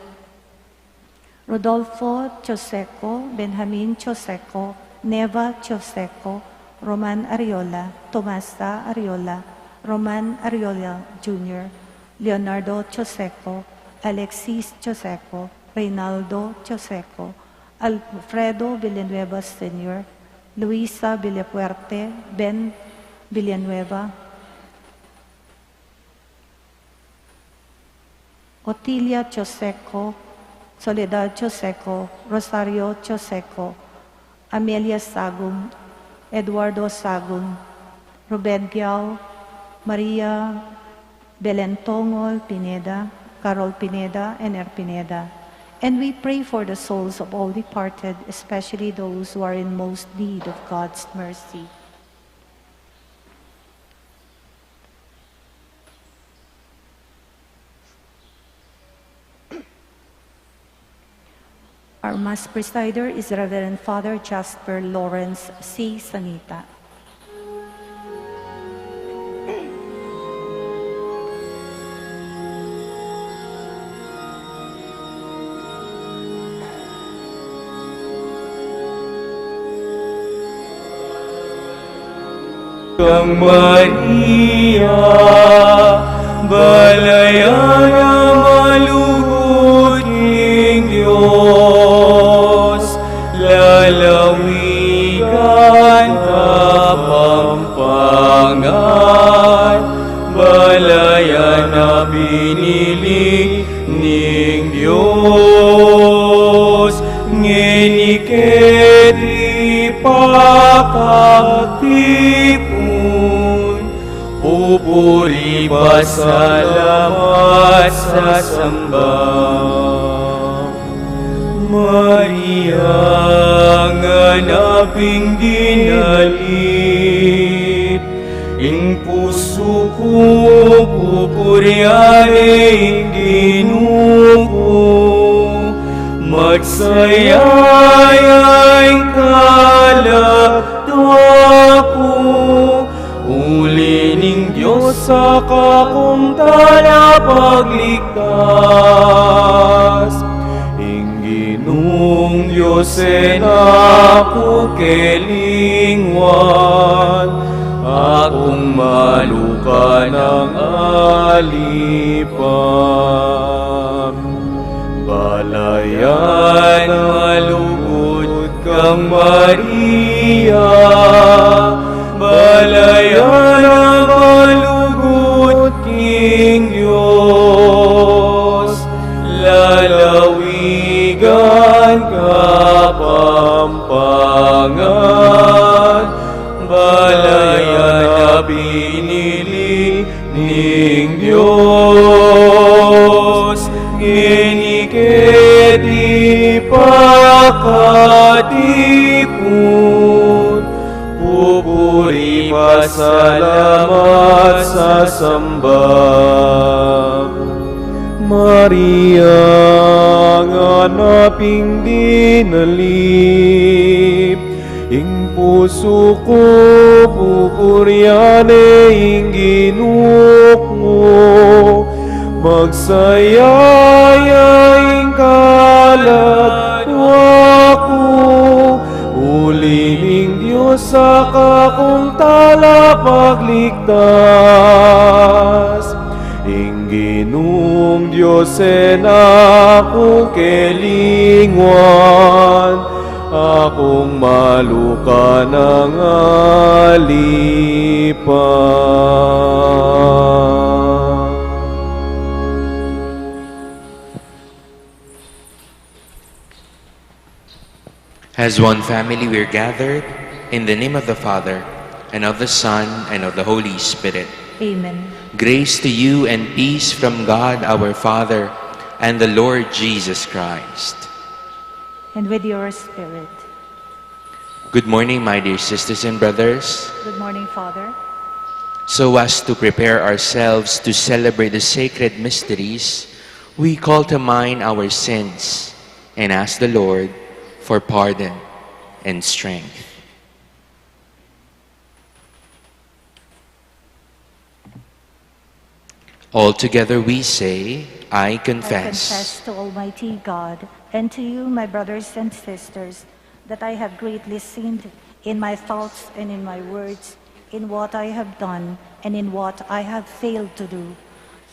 Rodolfo Choseco, Benjamin Choseco, Neva Choseco, Roman Ariola, Tomasa Ariola, Roman Ariola Junior, Leonardo Choseco, Alexis Choseco, Reynaldo Choseco, Alfredo Villanueva Senior, Luisa Villafuerte, Ben Villanueva, Otilia Choseco, Soledad Choseco, Rosario Choseco, Amelia Sagum, Eduardo Sagum, Ruben Giao, Maria Belentongol Pineda, Carol Pineda, and Er Pineda. And we pray for the souls of all departed, especially those who are in most need of God's mercy. Our Mass presider is Reverend Father Jasper Lawrence C. Sanita. Kang Maria, balayan a malugud king Dios, lalawigan Kapampangan, balayan a binili ning Dios, ngeni keti pakatipun, pupuri, pasalamat, sasamba. Maria, nganap ing dinalip, ing pusu ku pupurian ne ing Ginu ku, magsaya ya ing kaladwa ku, uli ning Dios a kakung talapagligtas. Ing Ginung Dios e na ku kelingwan, akung malu ka nang alipan. Balayan a lugud kang Maria, balayan a malugud king Dios, lalawigan Kapampangan, balayan a binili ning Dios, ngeni keti pakatipun, pupuri, pasalamat, sasamba. Maria, nganap ing dinalip, ing pusu ku pupurian ne ing Ginu ku, magsaya ya ing kaladwa ku, uli ning Dios a kakung talapagligtas. Ing Ginung Dios e na ku kelingwan, akung malu ka nang alipan. As one family, we're gathered in the name of the Father, and of the Son, and of the Holy Spirit. Amen. Grace to you and peace from God our Father and the Lord Jesus Christ. And with your spirit. Good morning, my dear sisters and brothers. Good morning, Father. So as to prepare ourselves to celebrate the sacred mysteries, we call to mind our sins and ask the Lord for pardon and strength. All together we say, "I confess." I confess to Almighty God and to you, my brothers and sisters, that I have greatly sinned in my thoughts and in my words, in what I have done and in what I have failed to do,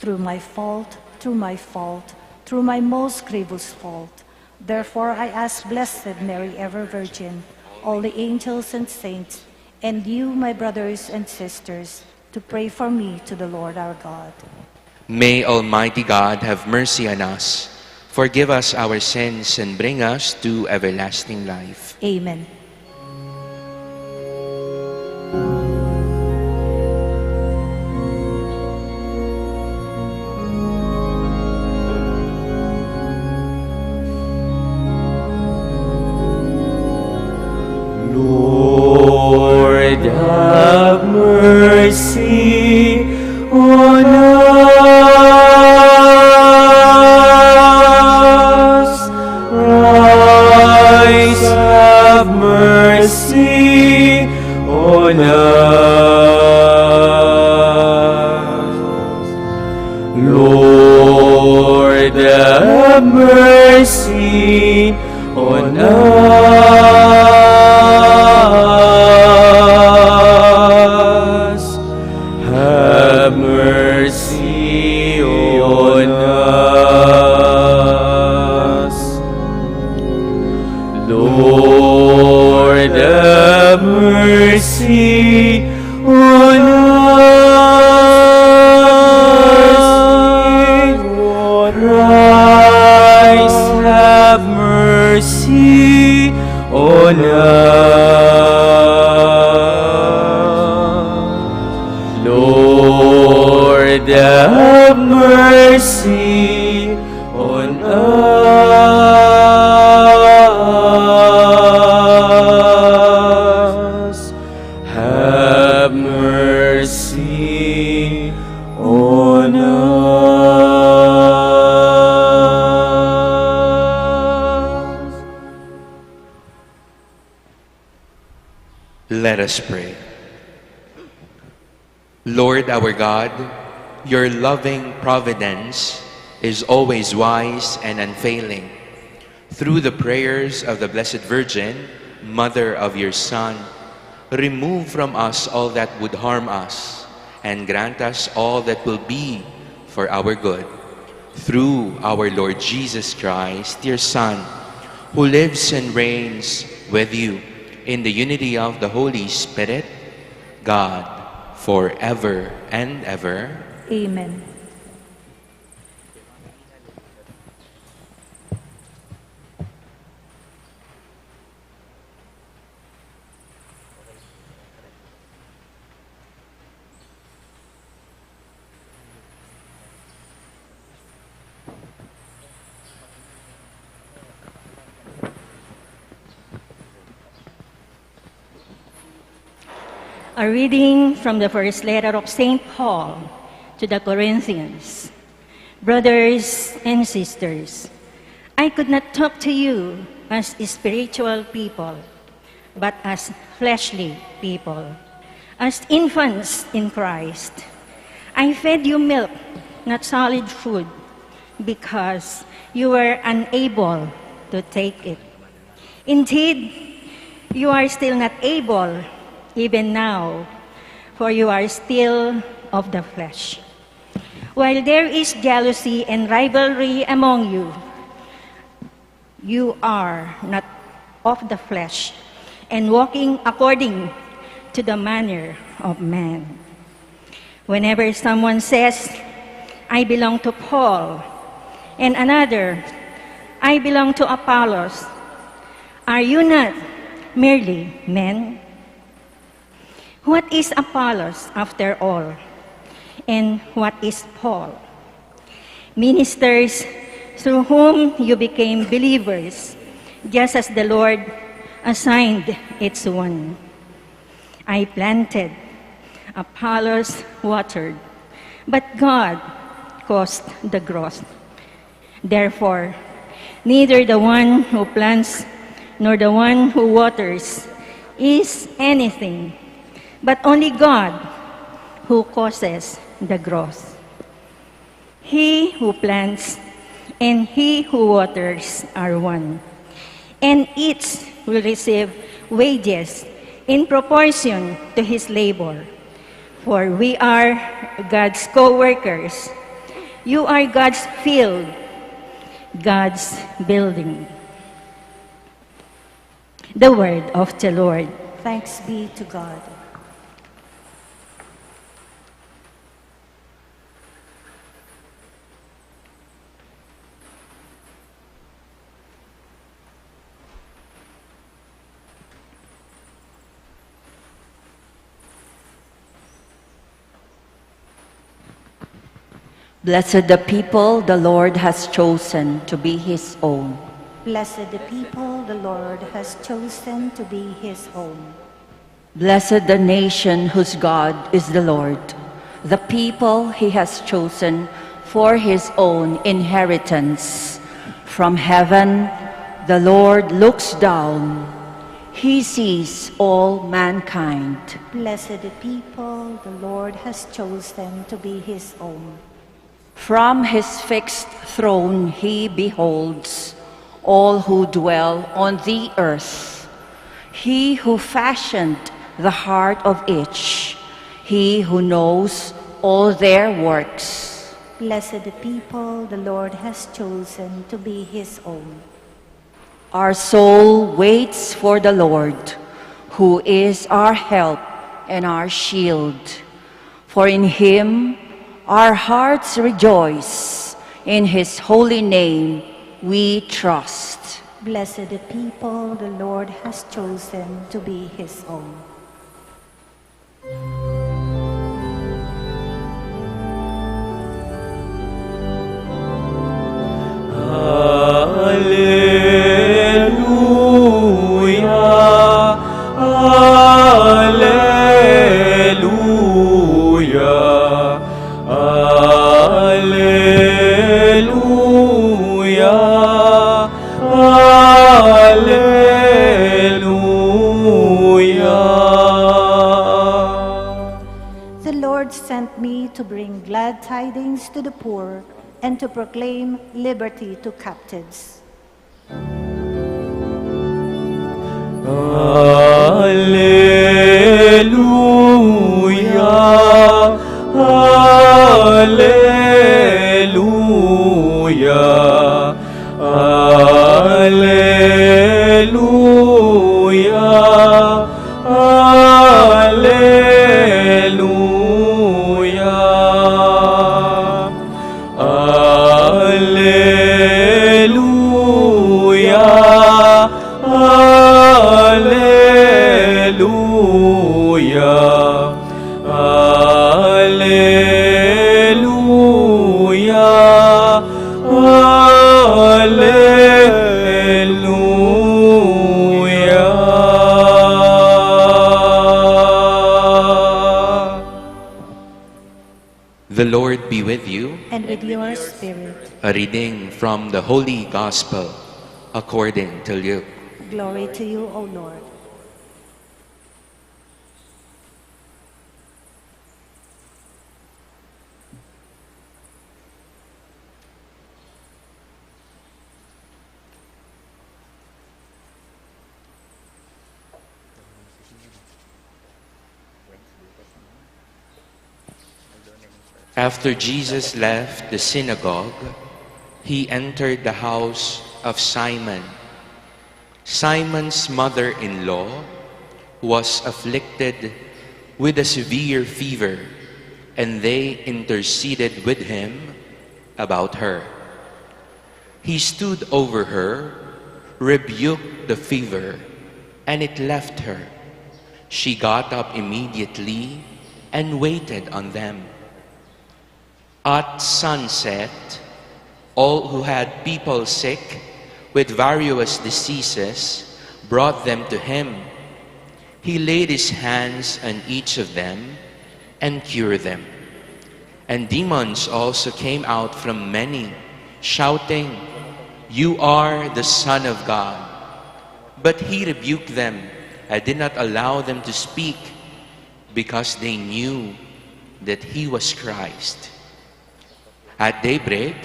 through my fault, through my fault, through my most grievous fault. Therefore, I ask Blessed Mary, ever Virgin, all the angels and saints, and you, my brothers and sisters, to pray for me to the Lord our God. May Almighty God have mercy on us, forgive us our sins, and bring us to everlasting life. Amen. Lord, have mercy on us. Christ, have mercy on us. Lord, have mercy on us. Have mercy on us. Lord, have mercy on us. Christ, have mercy on us. Lord, have mercy on us. Have mercy on us. Let us pray. Lord our God, your loving providence is always wise and unfailing. Through the prayers of the Blessed Virgin, Mother of your Son, remove from us all that would harm us, and grant us all that will be for our good. Through our Lord Jesus Christ, your Son, who lives and reigns with you in the unity of the Holy Spirit, God, forever and ever. Amen. A reading from the first letter of Saint Paul to the Corinthians. Brothers and sisters, I could not talk to you as spiritual people, but as fleshly people, as infants in Christ. I fed you milk, not solid food, because you were unable to take it. Indeed, you are still not able, even now, for you are still of the flesh. While there is jealousy and rivalry among you, you are not of the flesh and walking according to the manner of man. Whenever someone says, "I belong to Paul," and another, "I belong to Apollos," are you not merely men? What is Apollos, after all? And what is Paul? Ministers through whom you became believers, just as the Lord assigned each one. I planted, Apollos watered, but God caused the growth. Therefore, neither the one who plants nor the one who waters is anything, but only God who causes the growth. He who plants and he who waters are one, and each will receive wages in proportion to his labor. For we are God's co workers. You are God's field, God's building. The word of the Lord. Thanks be to God. Blessed the people the Lord has chosen to be his own. Blessed the people the Lord has chosen to be his own. Blessed the nation whose God is the Lord, the people he has chosen for his own inheritance. From heaven, the Lord looks down. He sees all mankind. Blessed the people the Lord has chosen to be his own. From his fixed throne he beholds all who dwell on the earth. He who fashioned the heart of each, he who knows all their works. Blessed the people the Lord has chosen to be his own. Our soul waits for the Lord, who is our help and our shield. For in him our hearts rejoice, in his holy name we trust. Blessed the people the Lord has chosen to be his own. Alleluia, alleluia, alleluia, alleluia. The Lord sent me to bring glad tidings to the poor and to proclaim liberty to captives. Alleluia, alleluia, alleluia, alleluia, alleluia, alleluia, alleluia. The Lord be with you. And with your spirit. A reading from the Holy Gospel according to Luke. Glory to you, O Lord. After Jesus left the synagogue, he entered the house of Simon. Simon's mother-in-law was afflicted with a severe fever, and they interceded with him about her. He stood over her, rebuked the fever, and it left her. She got up immediately and waited on them. At sunset, All who had people sick with various diseases brought them to him. He laid his hands on each of them and cured them. And demons also came out from many, shouting, "You are the Son of God." But he rebuked them and did not allow them to speak, because they knew that he was Christ. At daybreak,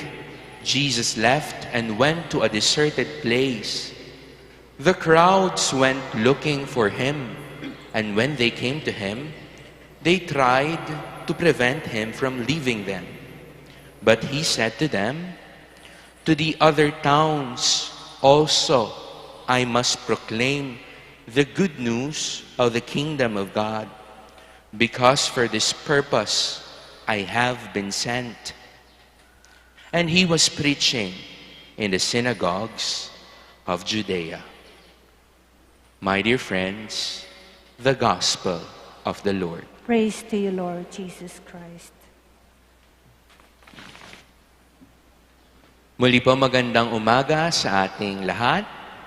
Jesus left and went to a deserted place. The crowds went looking for him, and when they came to him, they tried to prevent him from leaving them. But he said to them, "To the other towns also I must proclaim the good news of the kingdom of God, because for this purpose I have been sent." And he was preaching in the synagogues of Judea. My dear friends, the gospel of the Lord. Praise to you, Lord Jesus Christ. Muli po, magandang umaga sa ating lahat.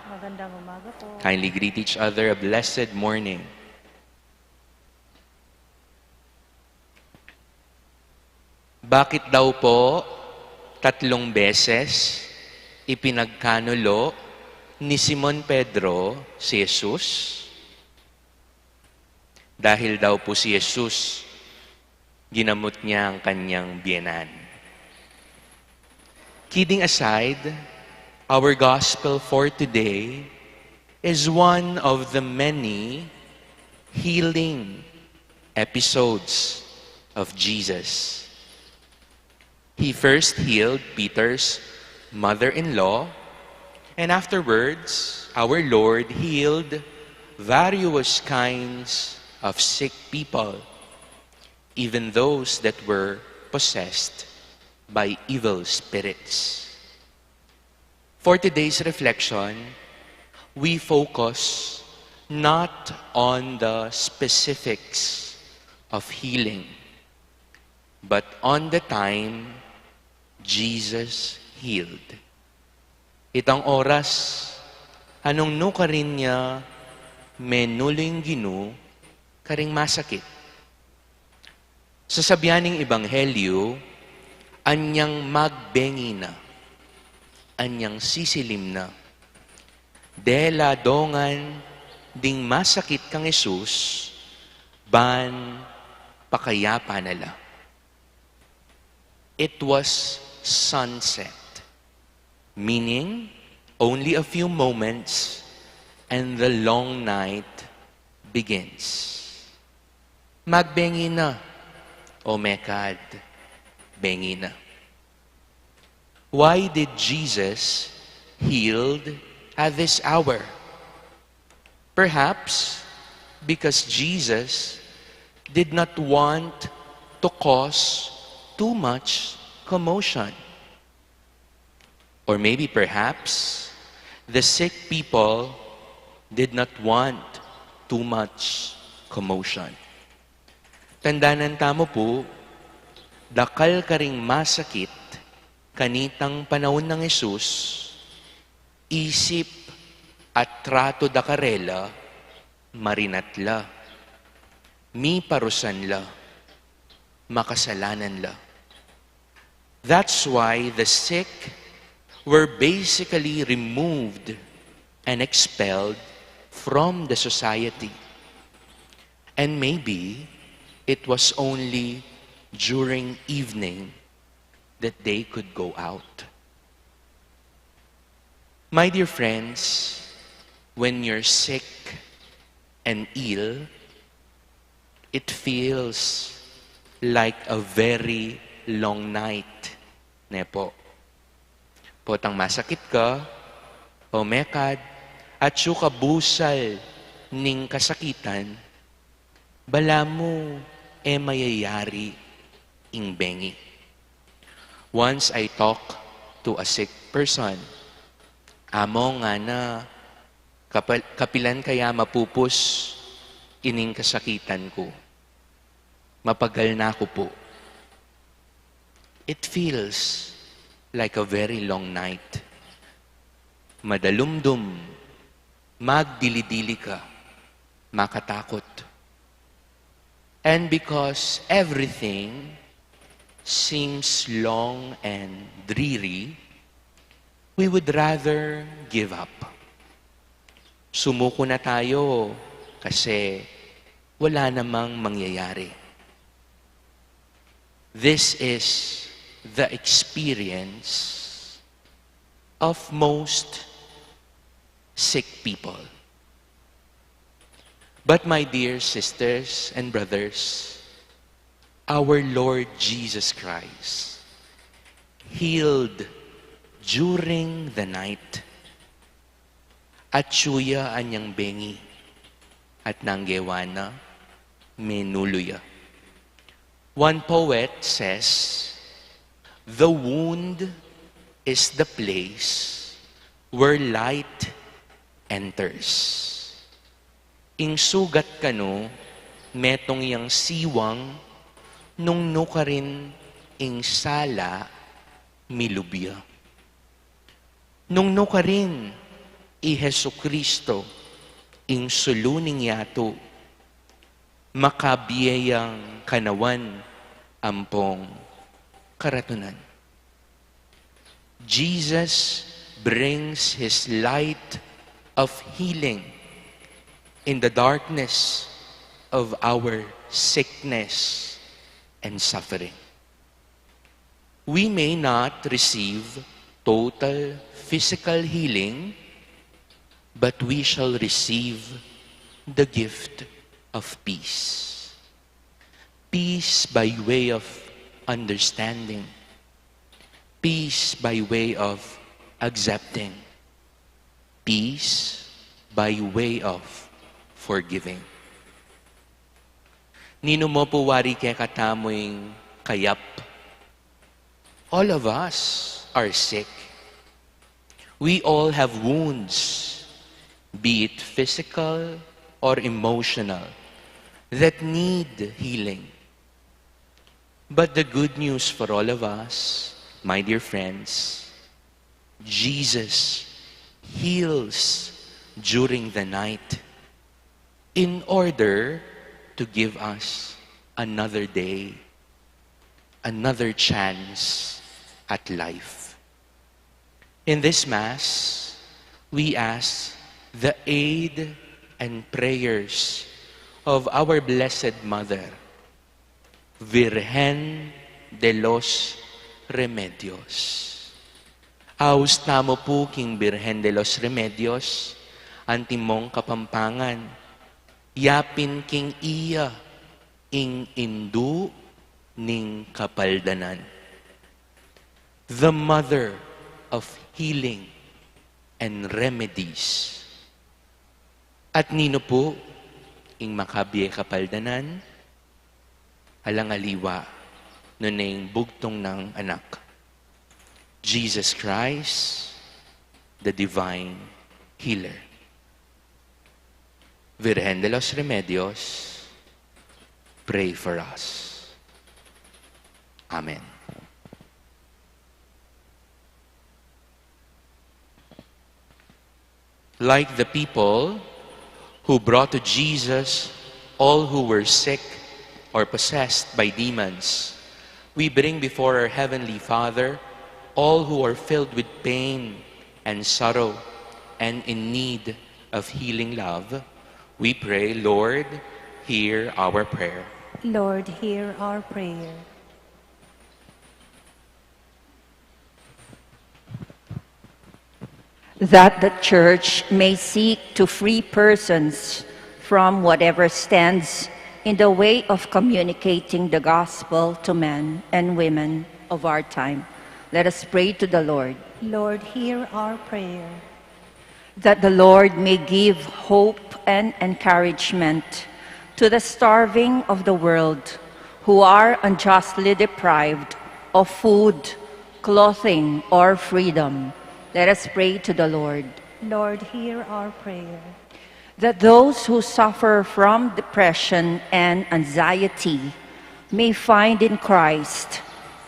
Magandang umaga po. Kindly greet each other a blessed morning. Bakit daw po tatlong beses ipinagkanulo ni Simon Pedro si Jesus? Dahil daw po si Jesus, ginamot niya ang kanyang biyenan. Kidding aside, our gospel for today is one of the many healing episodes of Jesus. He first healed Peter's mother-in-law, and afterwards, our Lord healed various kinds of sick people, even those that were possessed by evil spirits. For today's reflection, we focus not on the specifics of healing, but on the time Jesus healed. Itang oras, anung nukarin ya menulu ing Ginu karing masakit. Sasabian ning Ebanghelyo, anyang magbengi na, anyang sisilim na. Dela dongan ding masakit kang Jesus, ban pakayapan na la. It was sunset, meaning only a few moments and the long night begins. Magbengi na, o mekad, bengi na. Why did Jesus healed at this hour? Perhaps because Jesus did not want to cause too much commotion. Or maybe perhaps the sick people did not want too much commotion. Tandanan tamu pu, dakal karing masakit kanitang panaun nang Jesus, isip at tratu da karela, marinat la, miparusan la, makasalanan la. That's why the sick were basically removed and expelled from the society. And maybe it was only during evening that they could go out. My dear friends, when you're sick and ill, it feels like a very long night, ne po? Potang masakit ka, o mekad, at atsu ka busal ning kasakitan, balamu e mayayari ing bengi. Once I talk to a sick person, "Among," ngana, "kapal-, kapilan kaya mapupus ining kasakitan ku? Mapagal na ku pu." It feels like a very long night. Madalumdum, magdili-dili ka, makatakot. And because everything seems long and dreary, we would rather give up. Sumuko na tayo kasi wala namang mangyayari. This is the experience of most sick people. But my dear sisters and brothers, our Lord Jesus Christ healed during the night. Atyu ya anyang bengi, at nanggewa na, menulu ya. One poet says, "The wound is the place where light enters." Ing sugat kanu, metung yang siwang, nung nukarin ing sala milub ya. Nung nukarin i Jesucristo, ing sulu ning yatu, makabie yang kanawan ampong karatunan. Jesus brings his light of healing in the darkness of our sickness and suffering. We may not receive total physical healing, but we shall receive the gift of peace. Peace by way of understanding. Peace by way of accepting. Peace by way of forgiving. Ninu mu pu wari kekatamu ing kayap? All of us are sick. We all have wounds, be it physical or emotional, that need healing. But the good news for all of us, my dear friends, Jesus heals during the night in order to give us another day, another chance at life. In this Mass, we ask the aid and prayers of our Blessed Mother, Virgen de los Remedios. Aus tamu pu king Virgen de los Remedios, antimong Kapampangan, yapin king iya ing indu ning kapaldanan. The mother of healing and remedies. At ninu pu ing makabie kapaldanan? Alang aliwa, nune ing bugtung nang anak, Jesus Christ, the divine healer. Virgen de los Remedios, pray for us. Amen. Like the people who brought to Jesus all who were sick or possessed by demons, we bring before our Heavenly Father all who are filled with pain and sorrow and in need of healing love. We pray, Lord, hear our prayer. Lord, hear our prayer. That the Church may seek to free persons from whatever stands in the way of communicating the gospel to men and women of our time. Let us pray to the Lord. Lord, hear our prayer. That the Lord may give hope and encouragement to the starving of the world who are unjustly deprived of food, clothing, or freedom. Let us pray to the Lord. Lord, hear our prayer. That those who suffer from depression and anxiety may find in Christ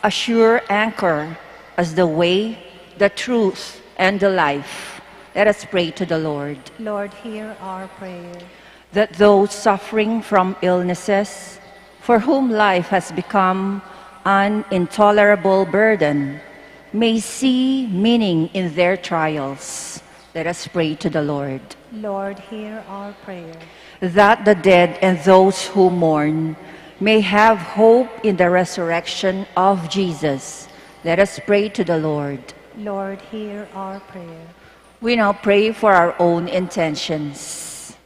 a sure anchor, as the way, the truth, and the life. Let us pray to the Lord. Lord, hear our prayer. That those suffering from illnesses, for whom life has become an intolerable burden, may see meaning in their trials. Let us pray to the Lord. Lord, hear our prayer. That the dead and those who mourn may have hope in the resurrection of Jesus. Let us pray to the Lord. Lord, hear our prayer. We now pray for our own intentions.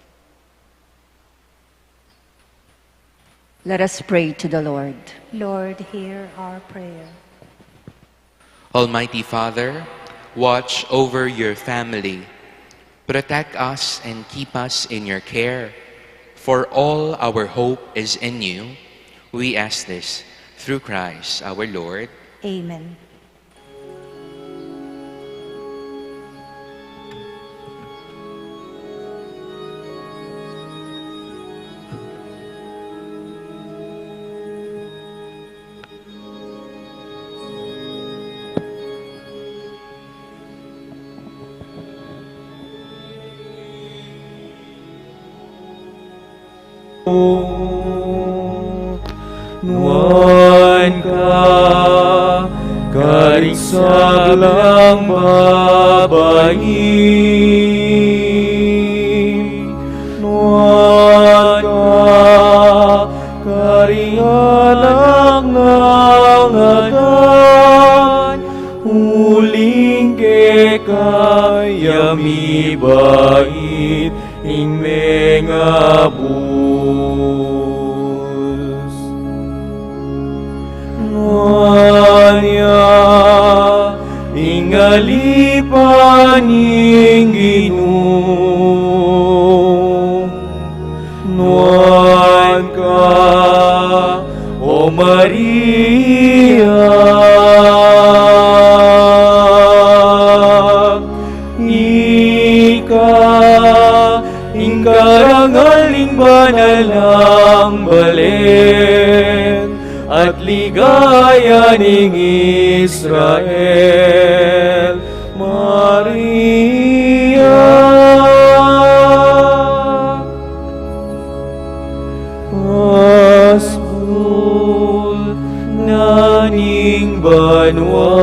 Let us pray to the Lord. Lord, hear our prayer. Almighty Father, watch over your family. Protect us and keep us in your care. For all our hope is in you. We ask this through Christ our Lord. Amen. Nuan ka karing sablang babai, nuan ka karing alang nganganan, uling keka ya mibait ing mengabus. Nuan ya ing alipan ning Ginu. Nuan ka, O Maria. Ika ing karangal ning banal nang balen at ligaya ning Israel, Maria. Paskul na ning banua,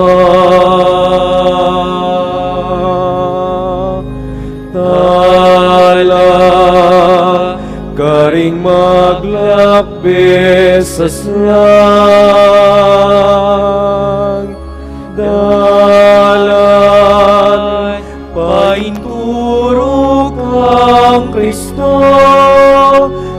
tala karing maglakbe sa slang, dalan painturu kang Kristo,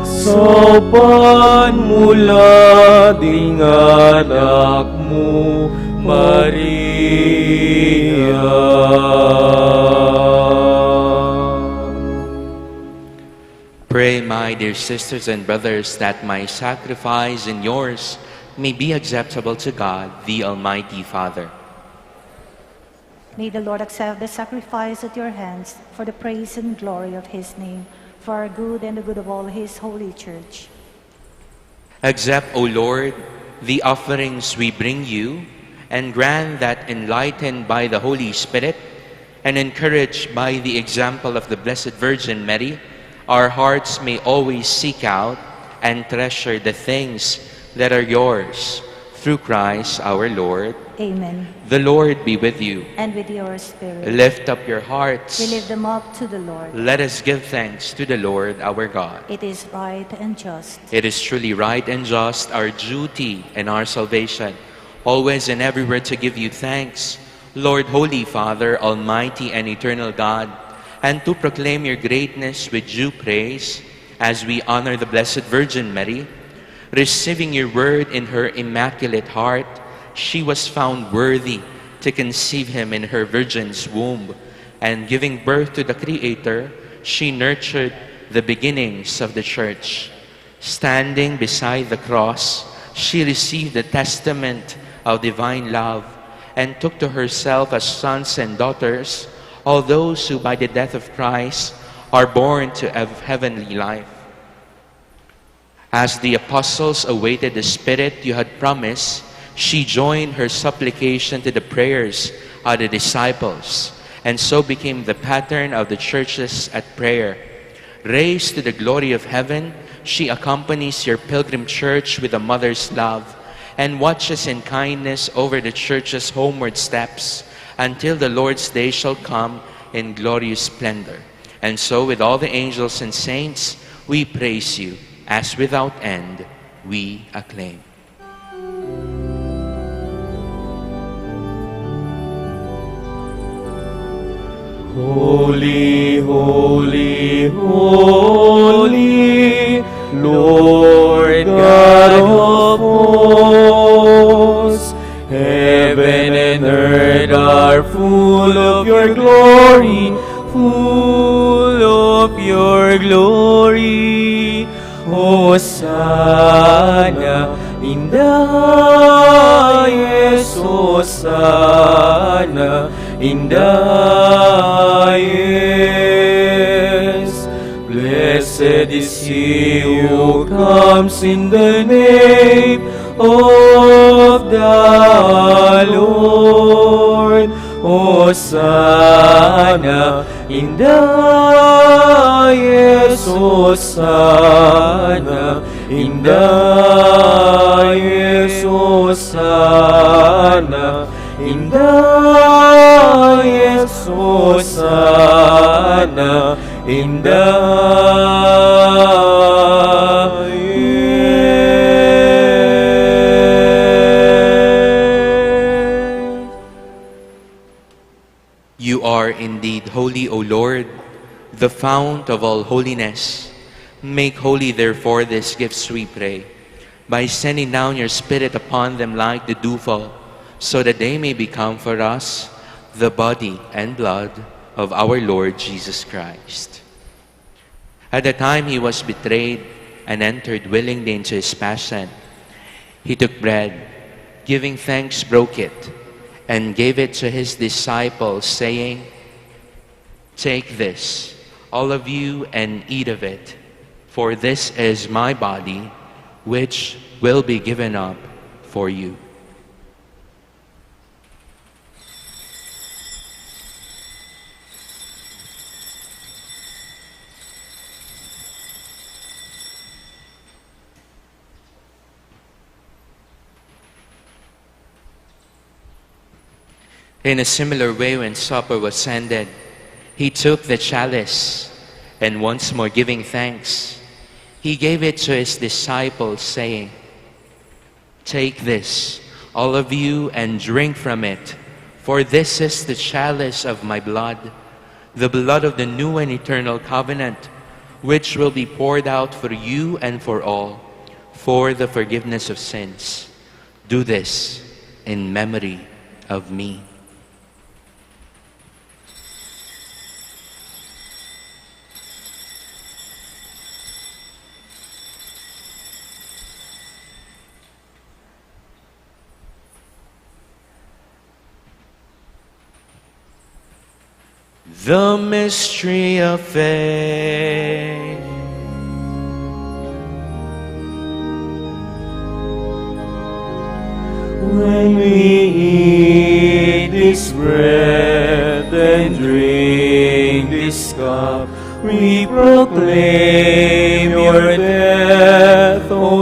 saupan mu la ding anak mu, Maria. Pray, my dear sisters and brothers, that my sacrifice and yours may be acceptable to God, the Almighty Father. May the Lord accept the sacrifice at your hands for the praise and glory of his name, for our good and the good of all his holy church. Accept, O Lord, the offerings we bring you, and grant that, enlightened by the Holy Spirit and encouraged by the example of the Blessed Virgin Mary, our hearts may always seek out and treasure the things that are yours, through Christ our Lord. Amen. The Lord be with you. And with your spirit. Lift up your hearts. We lift them up to the Lord. Let us give thanks to the Lord our God. It is right and just. It is truly right and just, our duty and our salvation, always and everywhere to give you thanks, Lord, Holy Father, Almighty and Eternal God, and to proclaim your greatness with due praise as we honor the Blessed Virgin Mary. Receiving your word in her immaculate heart, she was found worthy to conceive him in her virgin's womb, and giving birth to the Creator, she nurtured the beginnings of the Church. Standing beside the cross, she received the testament of divine love and took to herself as sons and daughters all those who by the death of Christ are born to heav-, heavenly life. As the apostles awaited the Spirit you had promised, She joined her supplication to the prayers of the disciples, and so became the pattern of the churches at prayer. Raised to the glory of heaven, she accompanies your pilgrim church with a mother's love and watches in kindness over the church's homeward steps until the Lord's day shall come in glorious splendor. And so, with all the angels and saints, we praise you, as without end we acclaim. Holy, holy, holy, Lord God of hosts, heaven and earth are full of your glory, full of your glory. Hosanna in the highest, Hosanna in the highest. Blessed is he who comes in the name of the Lord. Hosanna in the highest, Hosanna in the highest, Hosanna in the highest, Hosanna in the highest. You are indeed holy, O Lord, the fount of all holiness. Make holy, therefore, these gifts, we pray, by sending down your Spirit upon them like the dewfall, so that they may become for us the body and blood of our Lord Jesus Christ. At the time he was betrayed and entered willingly into his passion, he took bread, giving thanks, broke it, and gave it to his disciples, saying, "Take this, all of you, and eat of it, for this is my body, which will be given up for you." In a similar way, when supper was ended, he took the chalice, and once more giving thanks, he gave it to his disciples, saying, "Take this, all of you, and drink from it, for this is the chalice of my blood, the blood of the new and eternal covenant, which will be poured out for you and for all for the forgiveness of sins. Do this in memory of me." The mystery of faith. When we eat this bread and drink this cup, we proclaim your death, O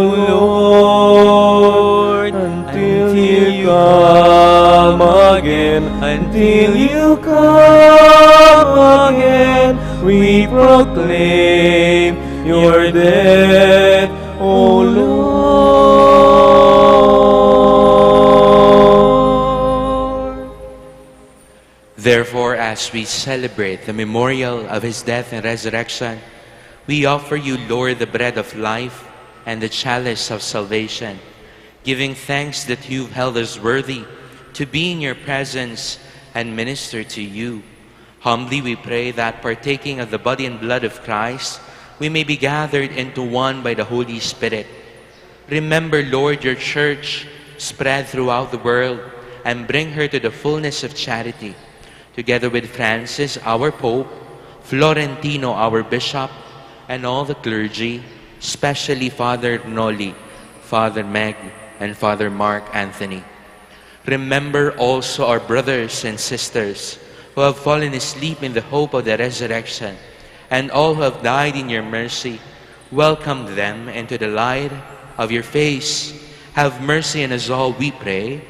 Lord, until you come again, until you come again. We proclaim your death, O Lord. Therefore, as we celebrate the memorial of his death and resurrection, we offer you, Lord, the bread of life and the chalice of salvation, giving thanks that you've held us worthy to be in your presence and minister to you. Humbly we pray that, partaking of the body and blood of Christ, we may be gathered into one by the Holy Spirit. Remember, Lord, your church spread throughout the world and bring her to the fullness of charity, together with Francis, our Pope, Florentino, our Bishop, and all the clergy, especially Father Noli, Father Meg, and Father Mark Anthony. Remember also our brothers and sisters who have fallen asleep in the hope of the resurrection, and all who have died in your mercy. Welcome them into the light of your face. Have mercy on us all, we pray,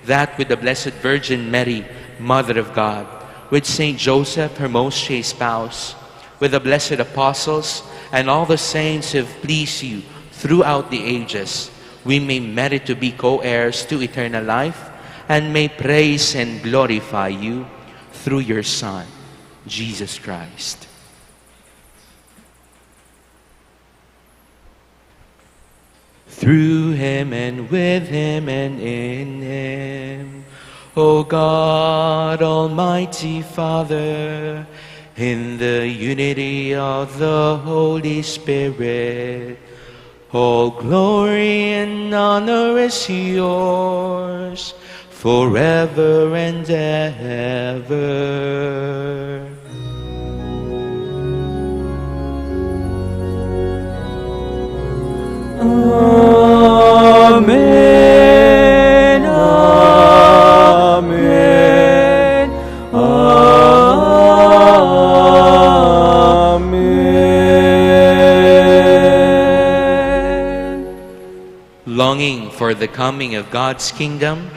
that with the Blessed Virgin Mary, Mother of God, with Saint Joseph, her most chaste spouse, with the blessed apostles and all the saints who have pleased you throughout the ages, we may merit to be co-heirs to eternal life and may praise and glorify you through your Son, Jesus Christ. Through him and with him and in him, O God, Almighty Father, in the unity of the Holy Spirit, all glory and honor is yours forever and ever. Amen, amen, amen. Longing for the coming of God's kingdom,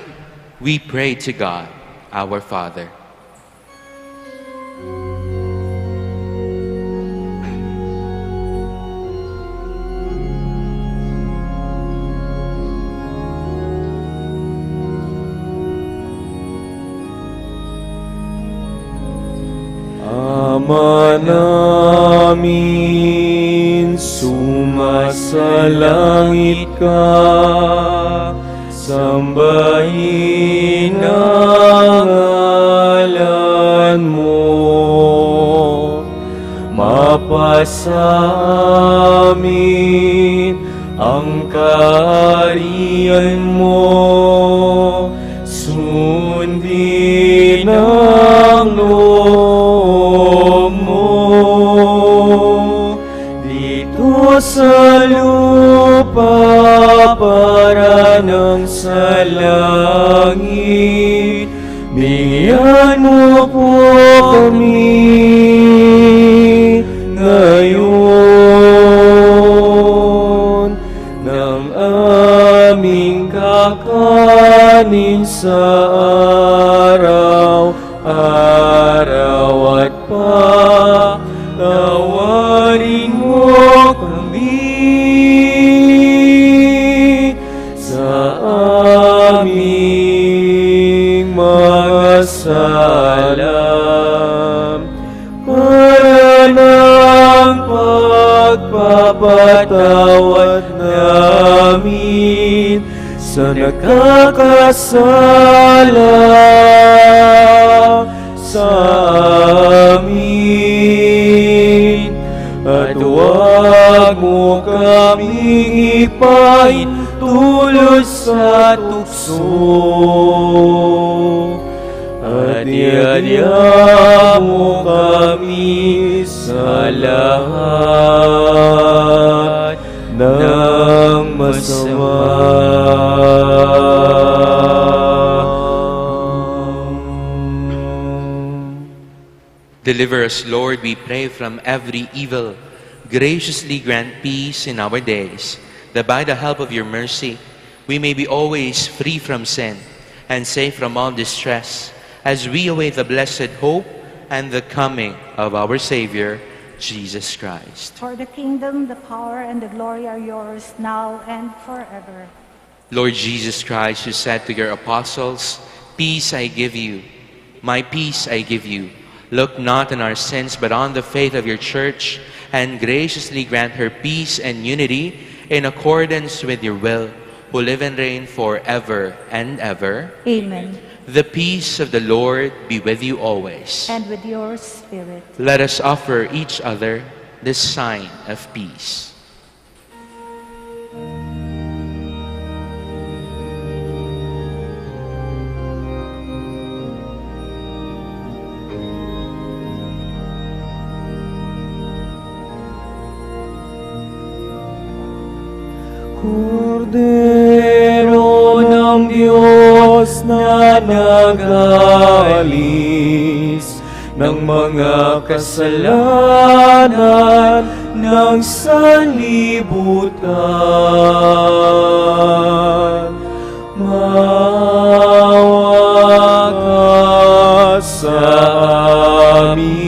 we pray to God, our Father. Ama namin, sumasalangit ka, sambahin ang ngalan mo, mapasa amin ang kaharian mo, sundin ang loob mo dito sa lupa para nang sa langit. Bigyan mo po kami ngayon ng aming kakanin sa araw-araw at patawarin mo kami sa aming mga sala, para ng pagpapatawad namin sa nakakasala sa amin. At huwag mo kaming ipaintulot sa tukso, at iadya mo kami sa lahat ng masama. Deliver us, Lord, we pray, from every evil. Graciously grant peace in our days, that by the help of your mercy we may be always free from sin and safe from all distress, as we await the blessed hope and the coming of our Savior, Jesus Christ. For the kingdom, the power, and the glory are yours, now and forever. Lord Jesus Christ, you said to your apostles, "Peace I give you, my peace I give you." Look not on our sins, but on the faith of your church, and graciously grant her peace and unity in accordance with your will, who live and reign forever and ever. Amen. The peace of the Lord be with you always. And with your spirit. Let us offer each other this sign of peace. Kordero Dios na nagalis ng mga kasalanan ng sanlibutan. Mawa ka sa amin.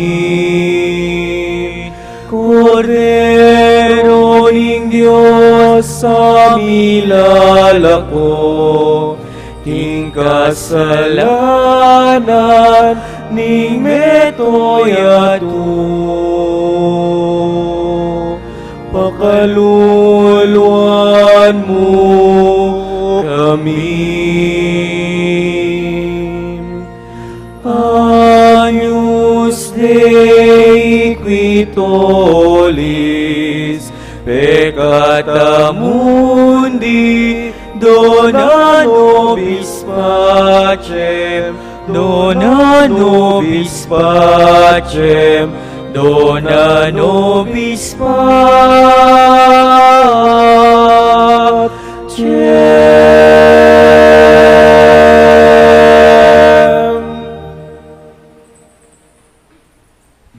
Kordero ning Dios, a milalako king kasalanan ning mabilug a yatu. Pakaluluan mu kami. Agnus Dei, qui tollis peccata mundi, dona nobis pacem, dona nobis pacem, dona nobis pacem.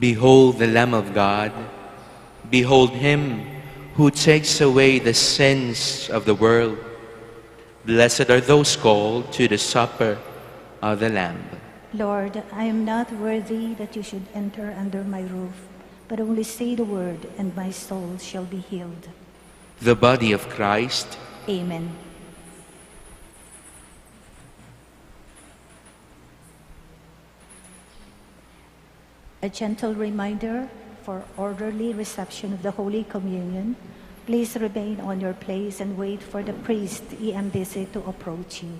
Behold the Lamb of God. Behold him who takes away the sins of the world. Blessed are those called to the supper of the Lamb. Lord, I am not worthy that you should enter under my roof, but only say the word, and my soul shall be healed. The body of Christ. Amen. A gentle reminder for orderly reception of the Holy Communion. Please remain on your place and wait for the priest, E M D C, to approach you.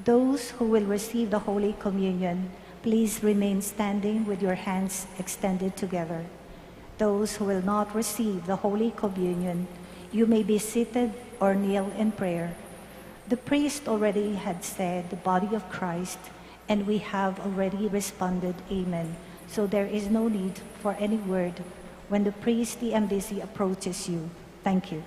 Those who will receive the Holy Communion, please remain standing with your hands extended together. Those who will not receive the Holy Communion, you may be seated or kneel in prayer. The priest already had said, "The body of Christ," and we have already responded, "Amen." So there is no need for any word when the priest, E M D C, approaches you. Thank you.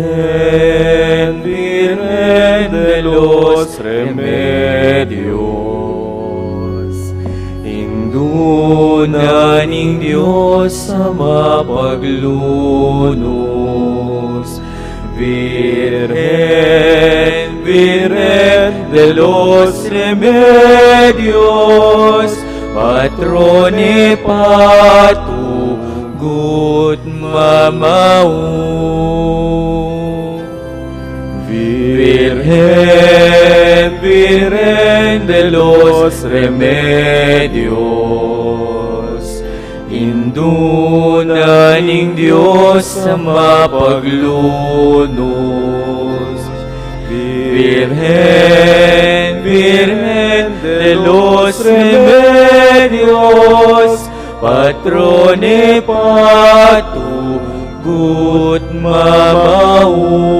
Virgen, Virgen de los Remedios, Indu na ning Dios a mapaglunus, Virgen, Virgen de los Remedios, Patrone patugut mamaus. Virgen, Virgen de los Remedios, Indu na ning Dios a mapaglunus, Virgen, Virgen de los Remedios, Patrone patugut mamaus.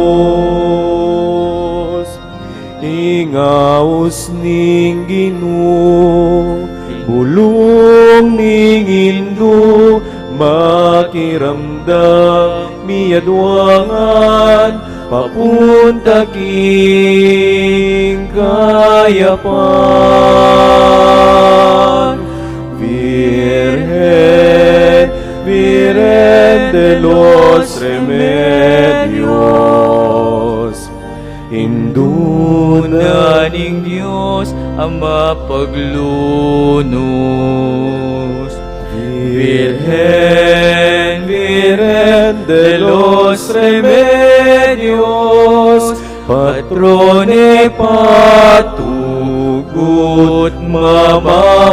Ing aus ning Ginu, bulung ning Indu, makiramdam miyaduangan, papunta king kayapan. Virgen, Virgen de los Remedios, Indu na ning Dios a mapaglunus, Virgen, Virgen de los Remedios, Patrone patugut mamaus.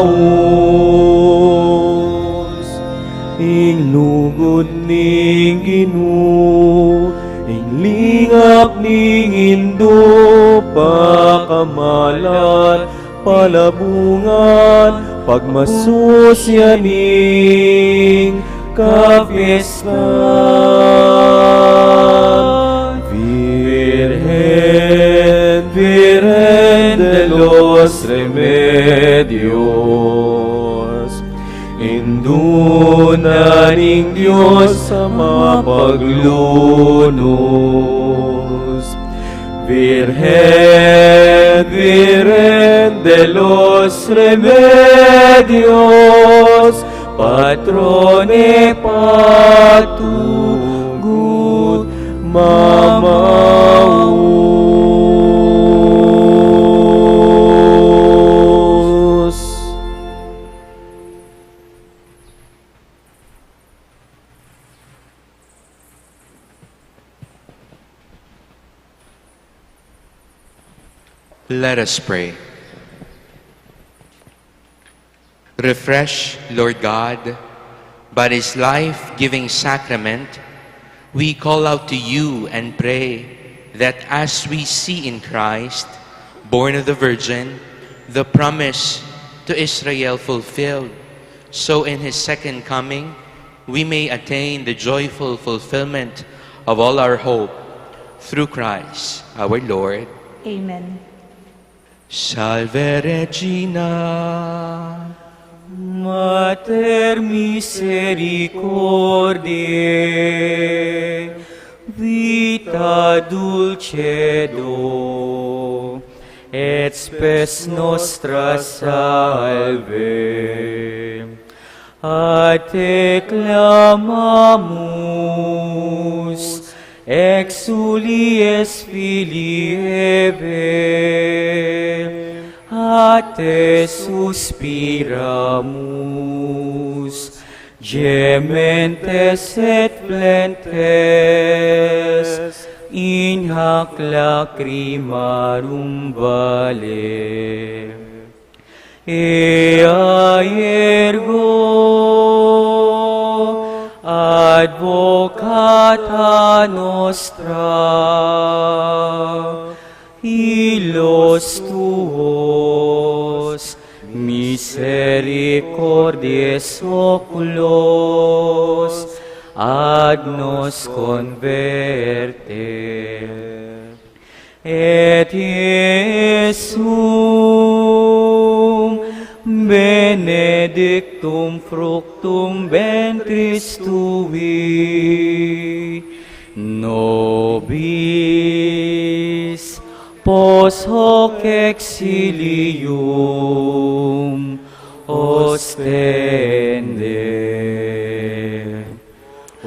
Ing lugud ning Ginu, ing Bingak ning indu, pakamalan, palabungan, pagmasusyan ning kapistan. Virgen, Virgen de los Remedios, Indu na ning Dios a mapaglunus. Virgen, Virgen de los Remedios, patrone patrugut mamaus. Let us pray. Refresh, Lord God, by this life-giving sacrament, we call out to you and pray that as we see in Christ, born of the Virgin, the promise to Israel fulfilled, so in his second coming, we may attain the joyful fulfillment of all our hope through Christ our Lord. Amen. Salve Regina, Mater misericordiae, vita dulcedo et spes nostra salve. A te clamamus, exules filii Hevae, a te suspiramus, gementes et flentes in hac lacrimarum valle. Ea ergo advocata nostra, illos tuos misericordiaes oculos ad nos converte. Et Iesum benedictum fructum ventris tui, nobis post hoc exilium ostende. O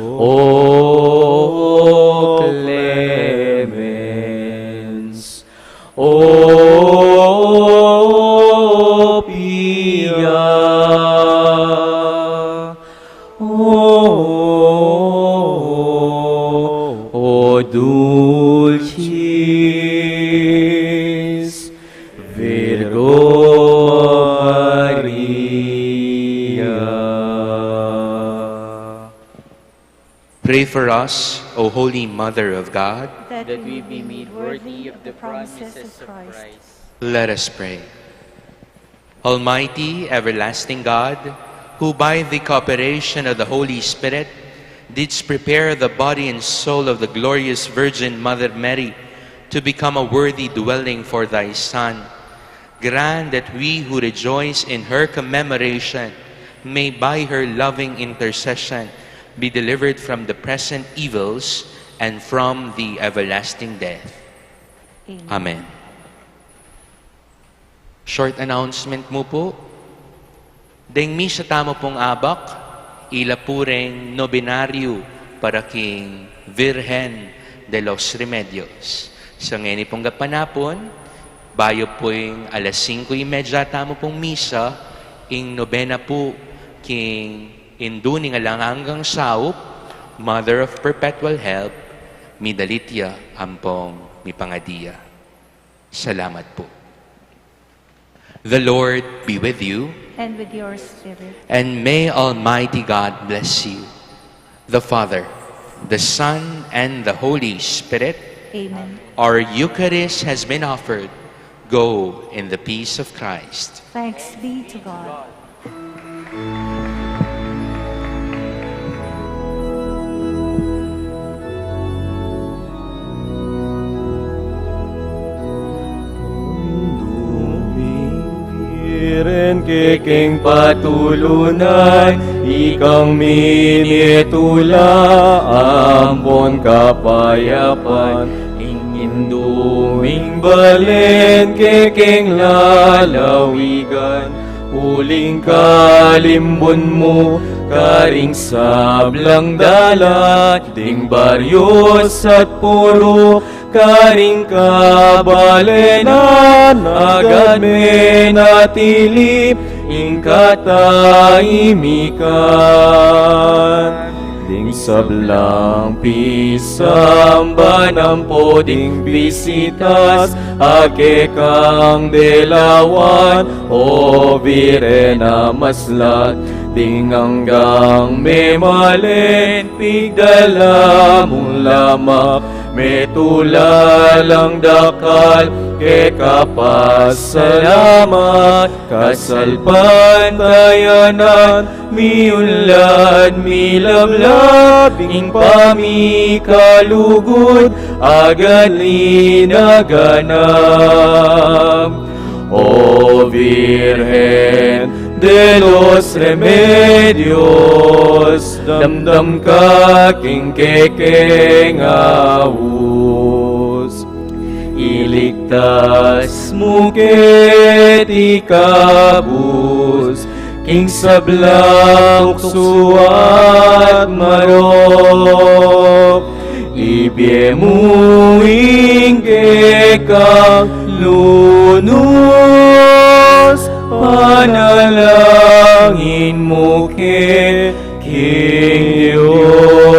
clemens, o pia, o, o dulcis Virgo Maria. Pray for us, O Holy Mother of God. That we be made worthy of the promises of Christ. Let us pray. Almighty, everlasting God, who by the cooperation of the Holy Spirit didst prepare the body and soul of the glorious Virgin Mother Mary to become a worthy dwelling for thy Son, grant that we who rejoice in her commemoration may by her loving intercession be delivered from the present evils and from the everlasting death. Amen. Amen. Short announcement mu pu. Deng misa tamu pung abak, ila pu reng nobenaryo para king Virgen de los Remedios. So ngeni pung gapanapun, bayu pu ing alas singko y media tamu pung misa, ing nobena pu king Indu ning Alang Anggang Saup, Mother of Perpetual Help, midalit ya ampong mipangadi ya. Salamat pu. The Lord be with you. And with your spirit. And may Almighty God bless you, the Father, the Son, and the Holy Spirit. Amen. Our Eucharist has been offered. Go in the peace of Christ. Thanks be to God. Ren kekeng patulunan, ikang minitula ampon kapayapan, ing Indu ming balen kekeng lalawigan, uling kalimbun mu karing sablang dalan, ding baryo at purok, karing kabalenan, agad menatili ing kataimikan. Ding sablang pisamban ampon ding bisitas, a kekang delawan, o Virgen a maslat, ding anggang memalen, pigdala mung lamak, metula lang dakal, keka pasalamat, kasalpantayanan, miunlad, milablab, ing pamikalugud, agad linaganap. O Virgen de los Remedios, damdam ka king kekeng aus. Iligtas mu ke, ikabus king sablang tuksu at marok. Ibie mu ing kekang lunus, panalangin mu ke king Dios.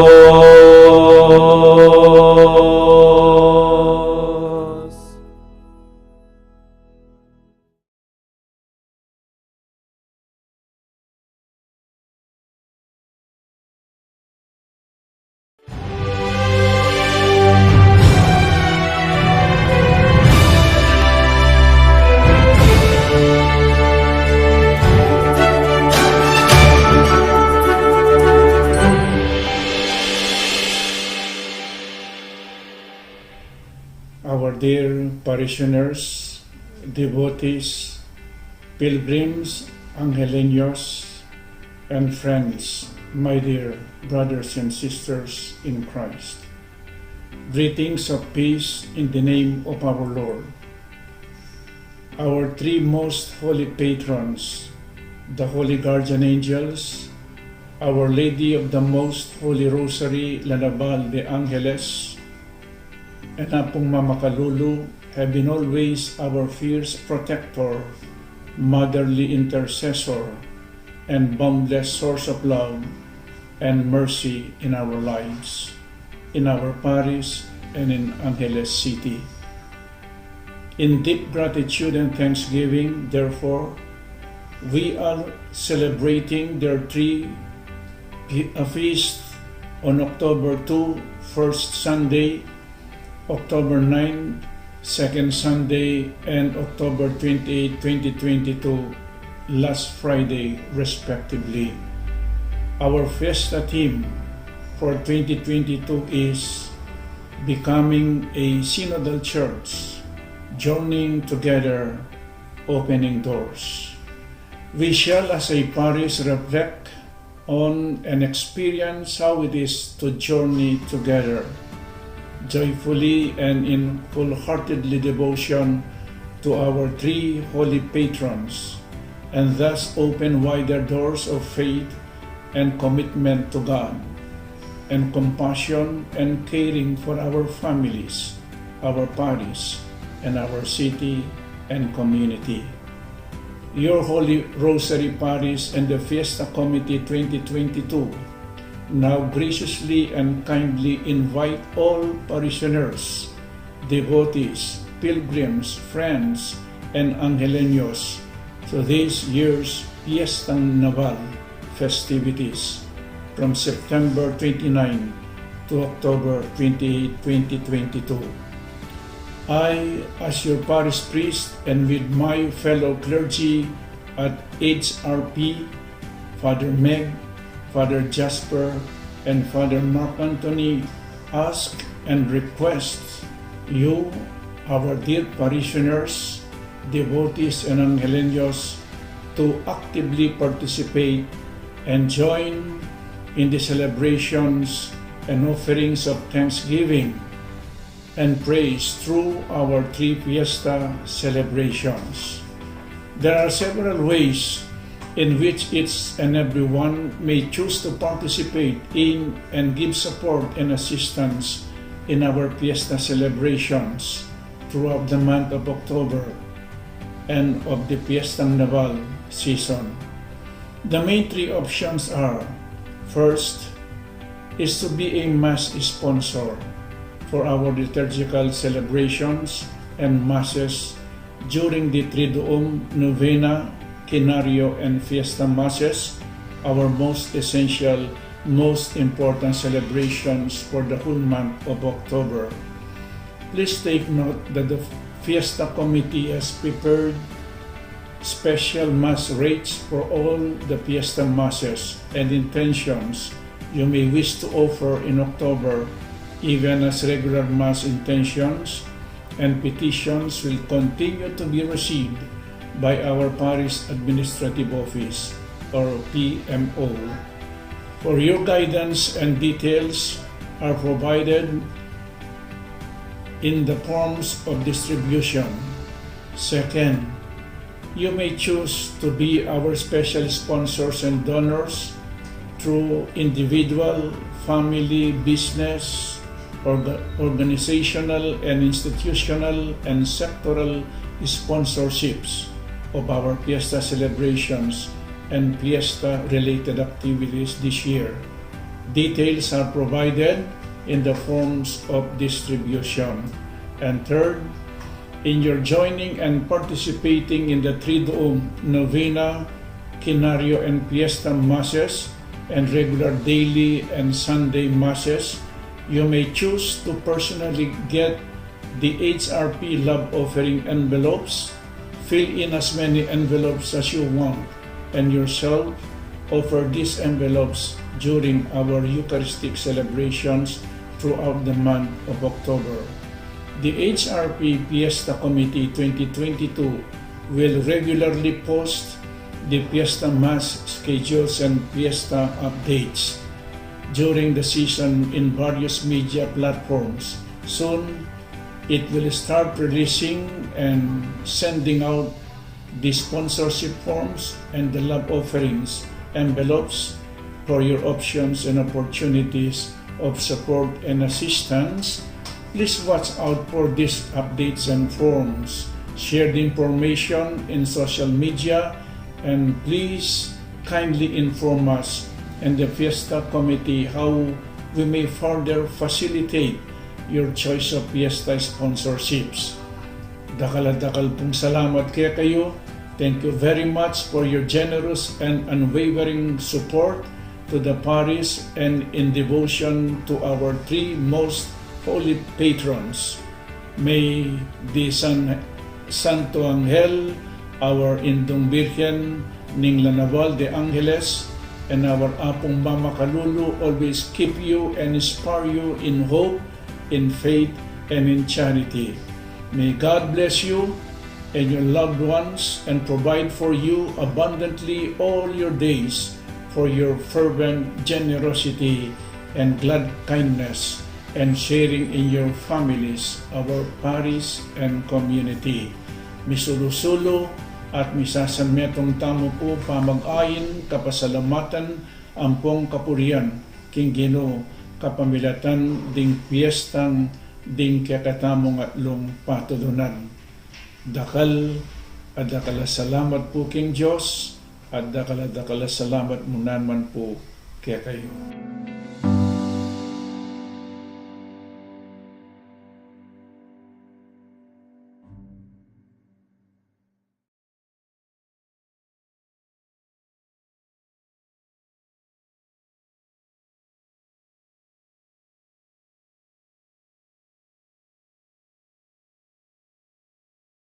Our dear parishioners, devotees, pilgrims, Angeleños, and friends, my dear brothers and sisters in Christ. Greetings of peace in the name of our Lord. Our three most holy patrons, the Holy Guardian Angels, Our Lady of the Most Holy Rosary, La Naval de Angeles, and Apung Mama Kalulu have been always our fierce protector, motherly intercessor, and boundless source of love and mercy in our lives, in our parish, and in Angeles City. In deep gratitude and thanksgiving, therefore, we are celebrating their three, a feast on October two, first Sunday, October nine, second Sunday, and October twenty-eight, twenty twenty-two, last Friday, respectively. Our fiesta theme for twenty twenty-two is Becoming a Synodal Church, Journeying Together, Opening Doors. We shall, as a parish, reflect on and experience how it is to journey together, joyfully and in full-heartedly devotion to our three holy patrons, and thus open wider doors of faith and commitment to God, and compassion and caring for our families, our parish, and our city and community. Your Holy Rosary Parish and the Fiesta Committee twenty twenty-two now graciously and kindly invite all parishioners, devotees, pilgrims, friends, and Angeleños to this year's Fiesta Naval festivities from September twenty-nine to October twenty-eight, twenty twenty-two. I, as your parish priest, and with my fellow clergy at H R P, Father Meg, Father Jasper, and Father Mark Anthony, ask and request you, our dear parishioners, devotees, and Angeleños, to actively participate and join in the celebrations and offerings of thanksgiving and praise through our three fiesta celebrations. There are several ways in which each and everyone may choose to participate in and give support and assistance in our fiesta celebrations throughout the month of October and of the Fiestang Naval season. The main three options are: first is to be a mass sponsor for our liturgical celebrations and masses during the Triduum, Novena, Quinario, and Fiesta Masses, our most essential, most important celebrations for the whole month of October. Please take note that the Fiesta Committee has prepared special mass rates for all the fiesta masses and intentions you may wish to offer in October, even as regular mass intentions and petitions will continue to be received by our Parish Administrative Office, or P M O. For your guidance, and details are provided in the forms of distribution. Second, you may choose to be our special sponsors and donors through individual, family, business, orga-, organizational, and institutional and sectoral sponsorships of our fiesta celebrations and fiesta-related activities this year. Details are provided in the forms of distribution. And third, in your joining and participating in the Triduum, Novena, Quinario, and Fiesta Masses, and regular daily and Sunday Masses, you may choose to personally get the H R P love offering envelopes. Fill in as many envelopes as you want and yourself offer these envelopes during our Eucharistic celebrations throughout the month of October. The H R P Fiesta Committee twenty twenty-two will regularly post the Fiesta Mass schedules and Fiesta updates during the season in various media platforms. Soon, it will start releasing and sending out the sponsorship forms and the love offerings envelopes for your options and opportunities of support and assistance. Please watch out for these updates and forms. Share the information in social media, and please kindly inform us and the Fiesta Committee how we may further facilitate your choice of Fiesta sponsorships. Dakal a dakal pung salamat kekayu. Thank you very much for your generous and unwavering support to the parish and in devotion to our three most holy patrons. May the San, Santo Angel, our Indung Birhen ning La Naval de Angeles, and our Apung Mama Kalulu always keep you and inspire you in hope, in faith, and in charity. May God bless you and your loved ones and provide for you abundantly all your days for your fervent generosity and glad kindness and sharing in your families, our parish, and community. Misulu-sulu at misasanmetung tamu pu pamag-ain, kapasalamatan, ampong kapurian king Ginu kapamilatan ding piestang ding kekatamung atlung patudunan. Dakal a dakal a salamat pu king Dios, at dakal a dakal a salamat mu naman pu kekayu.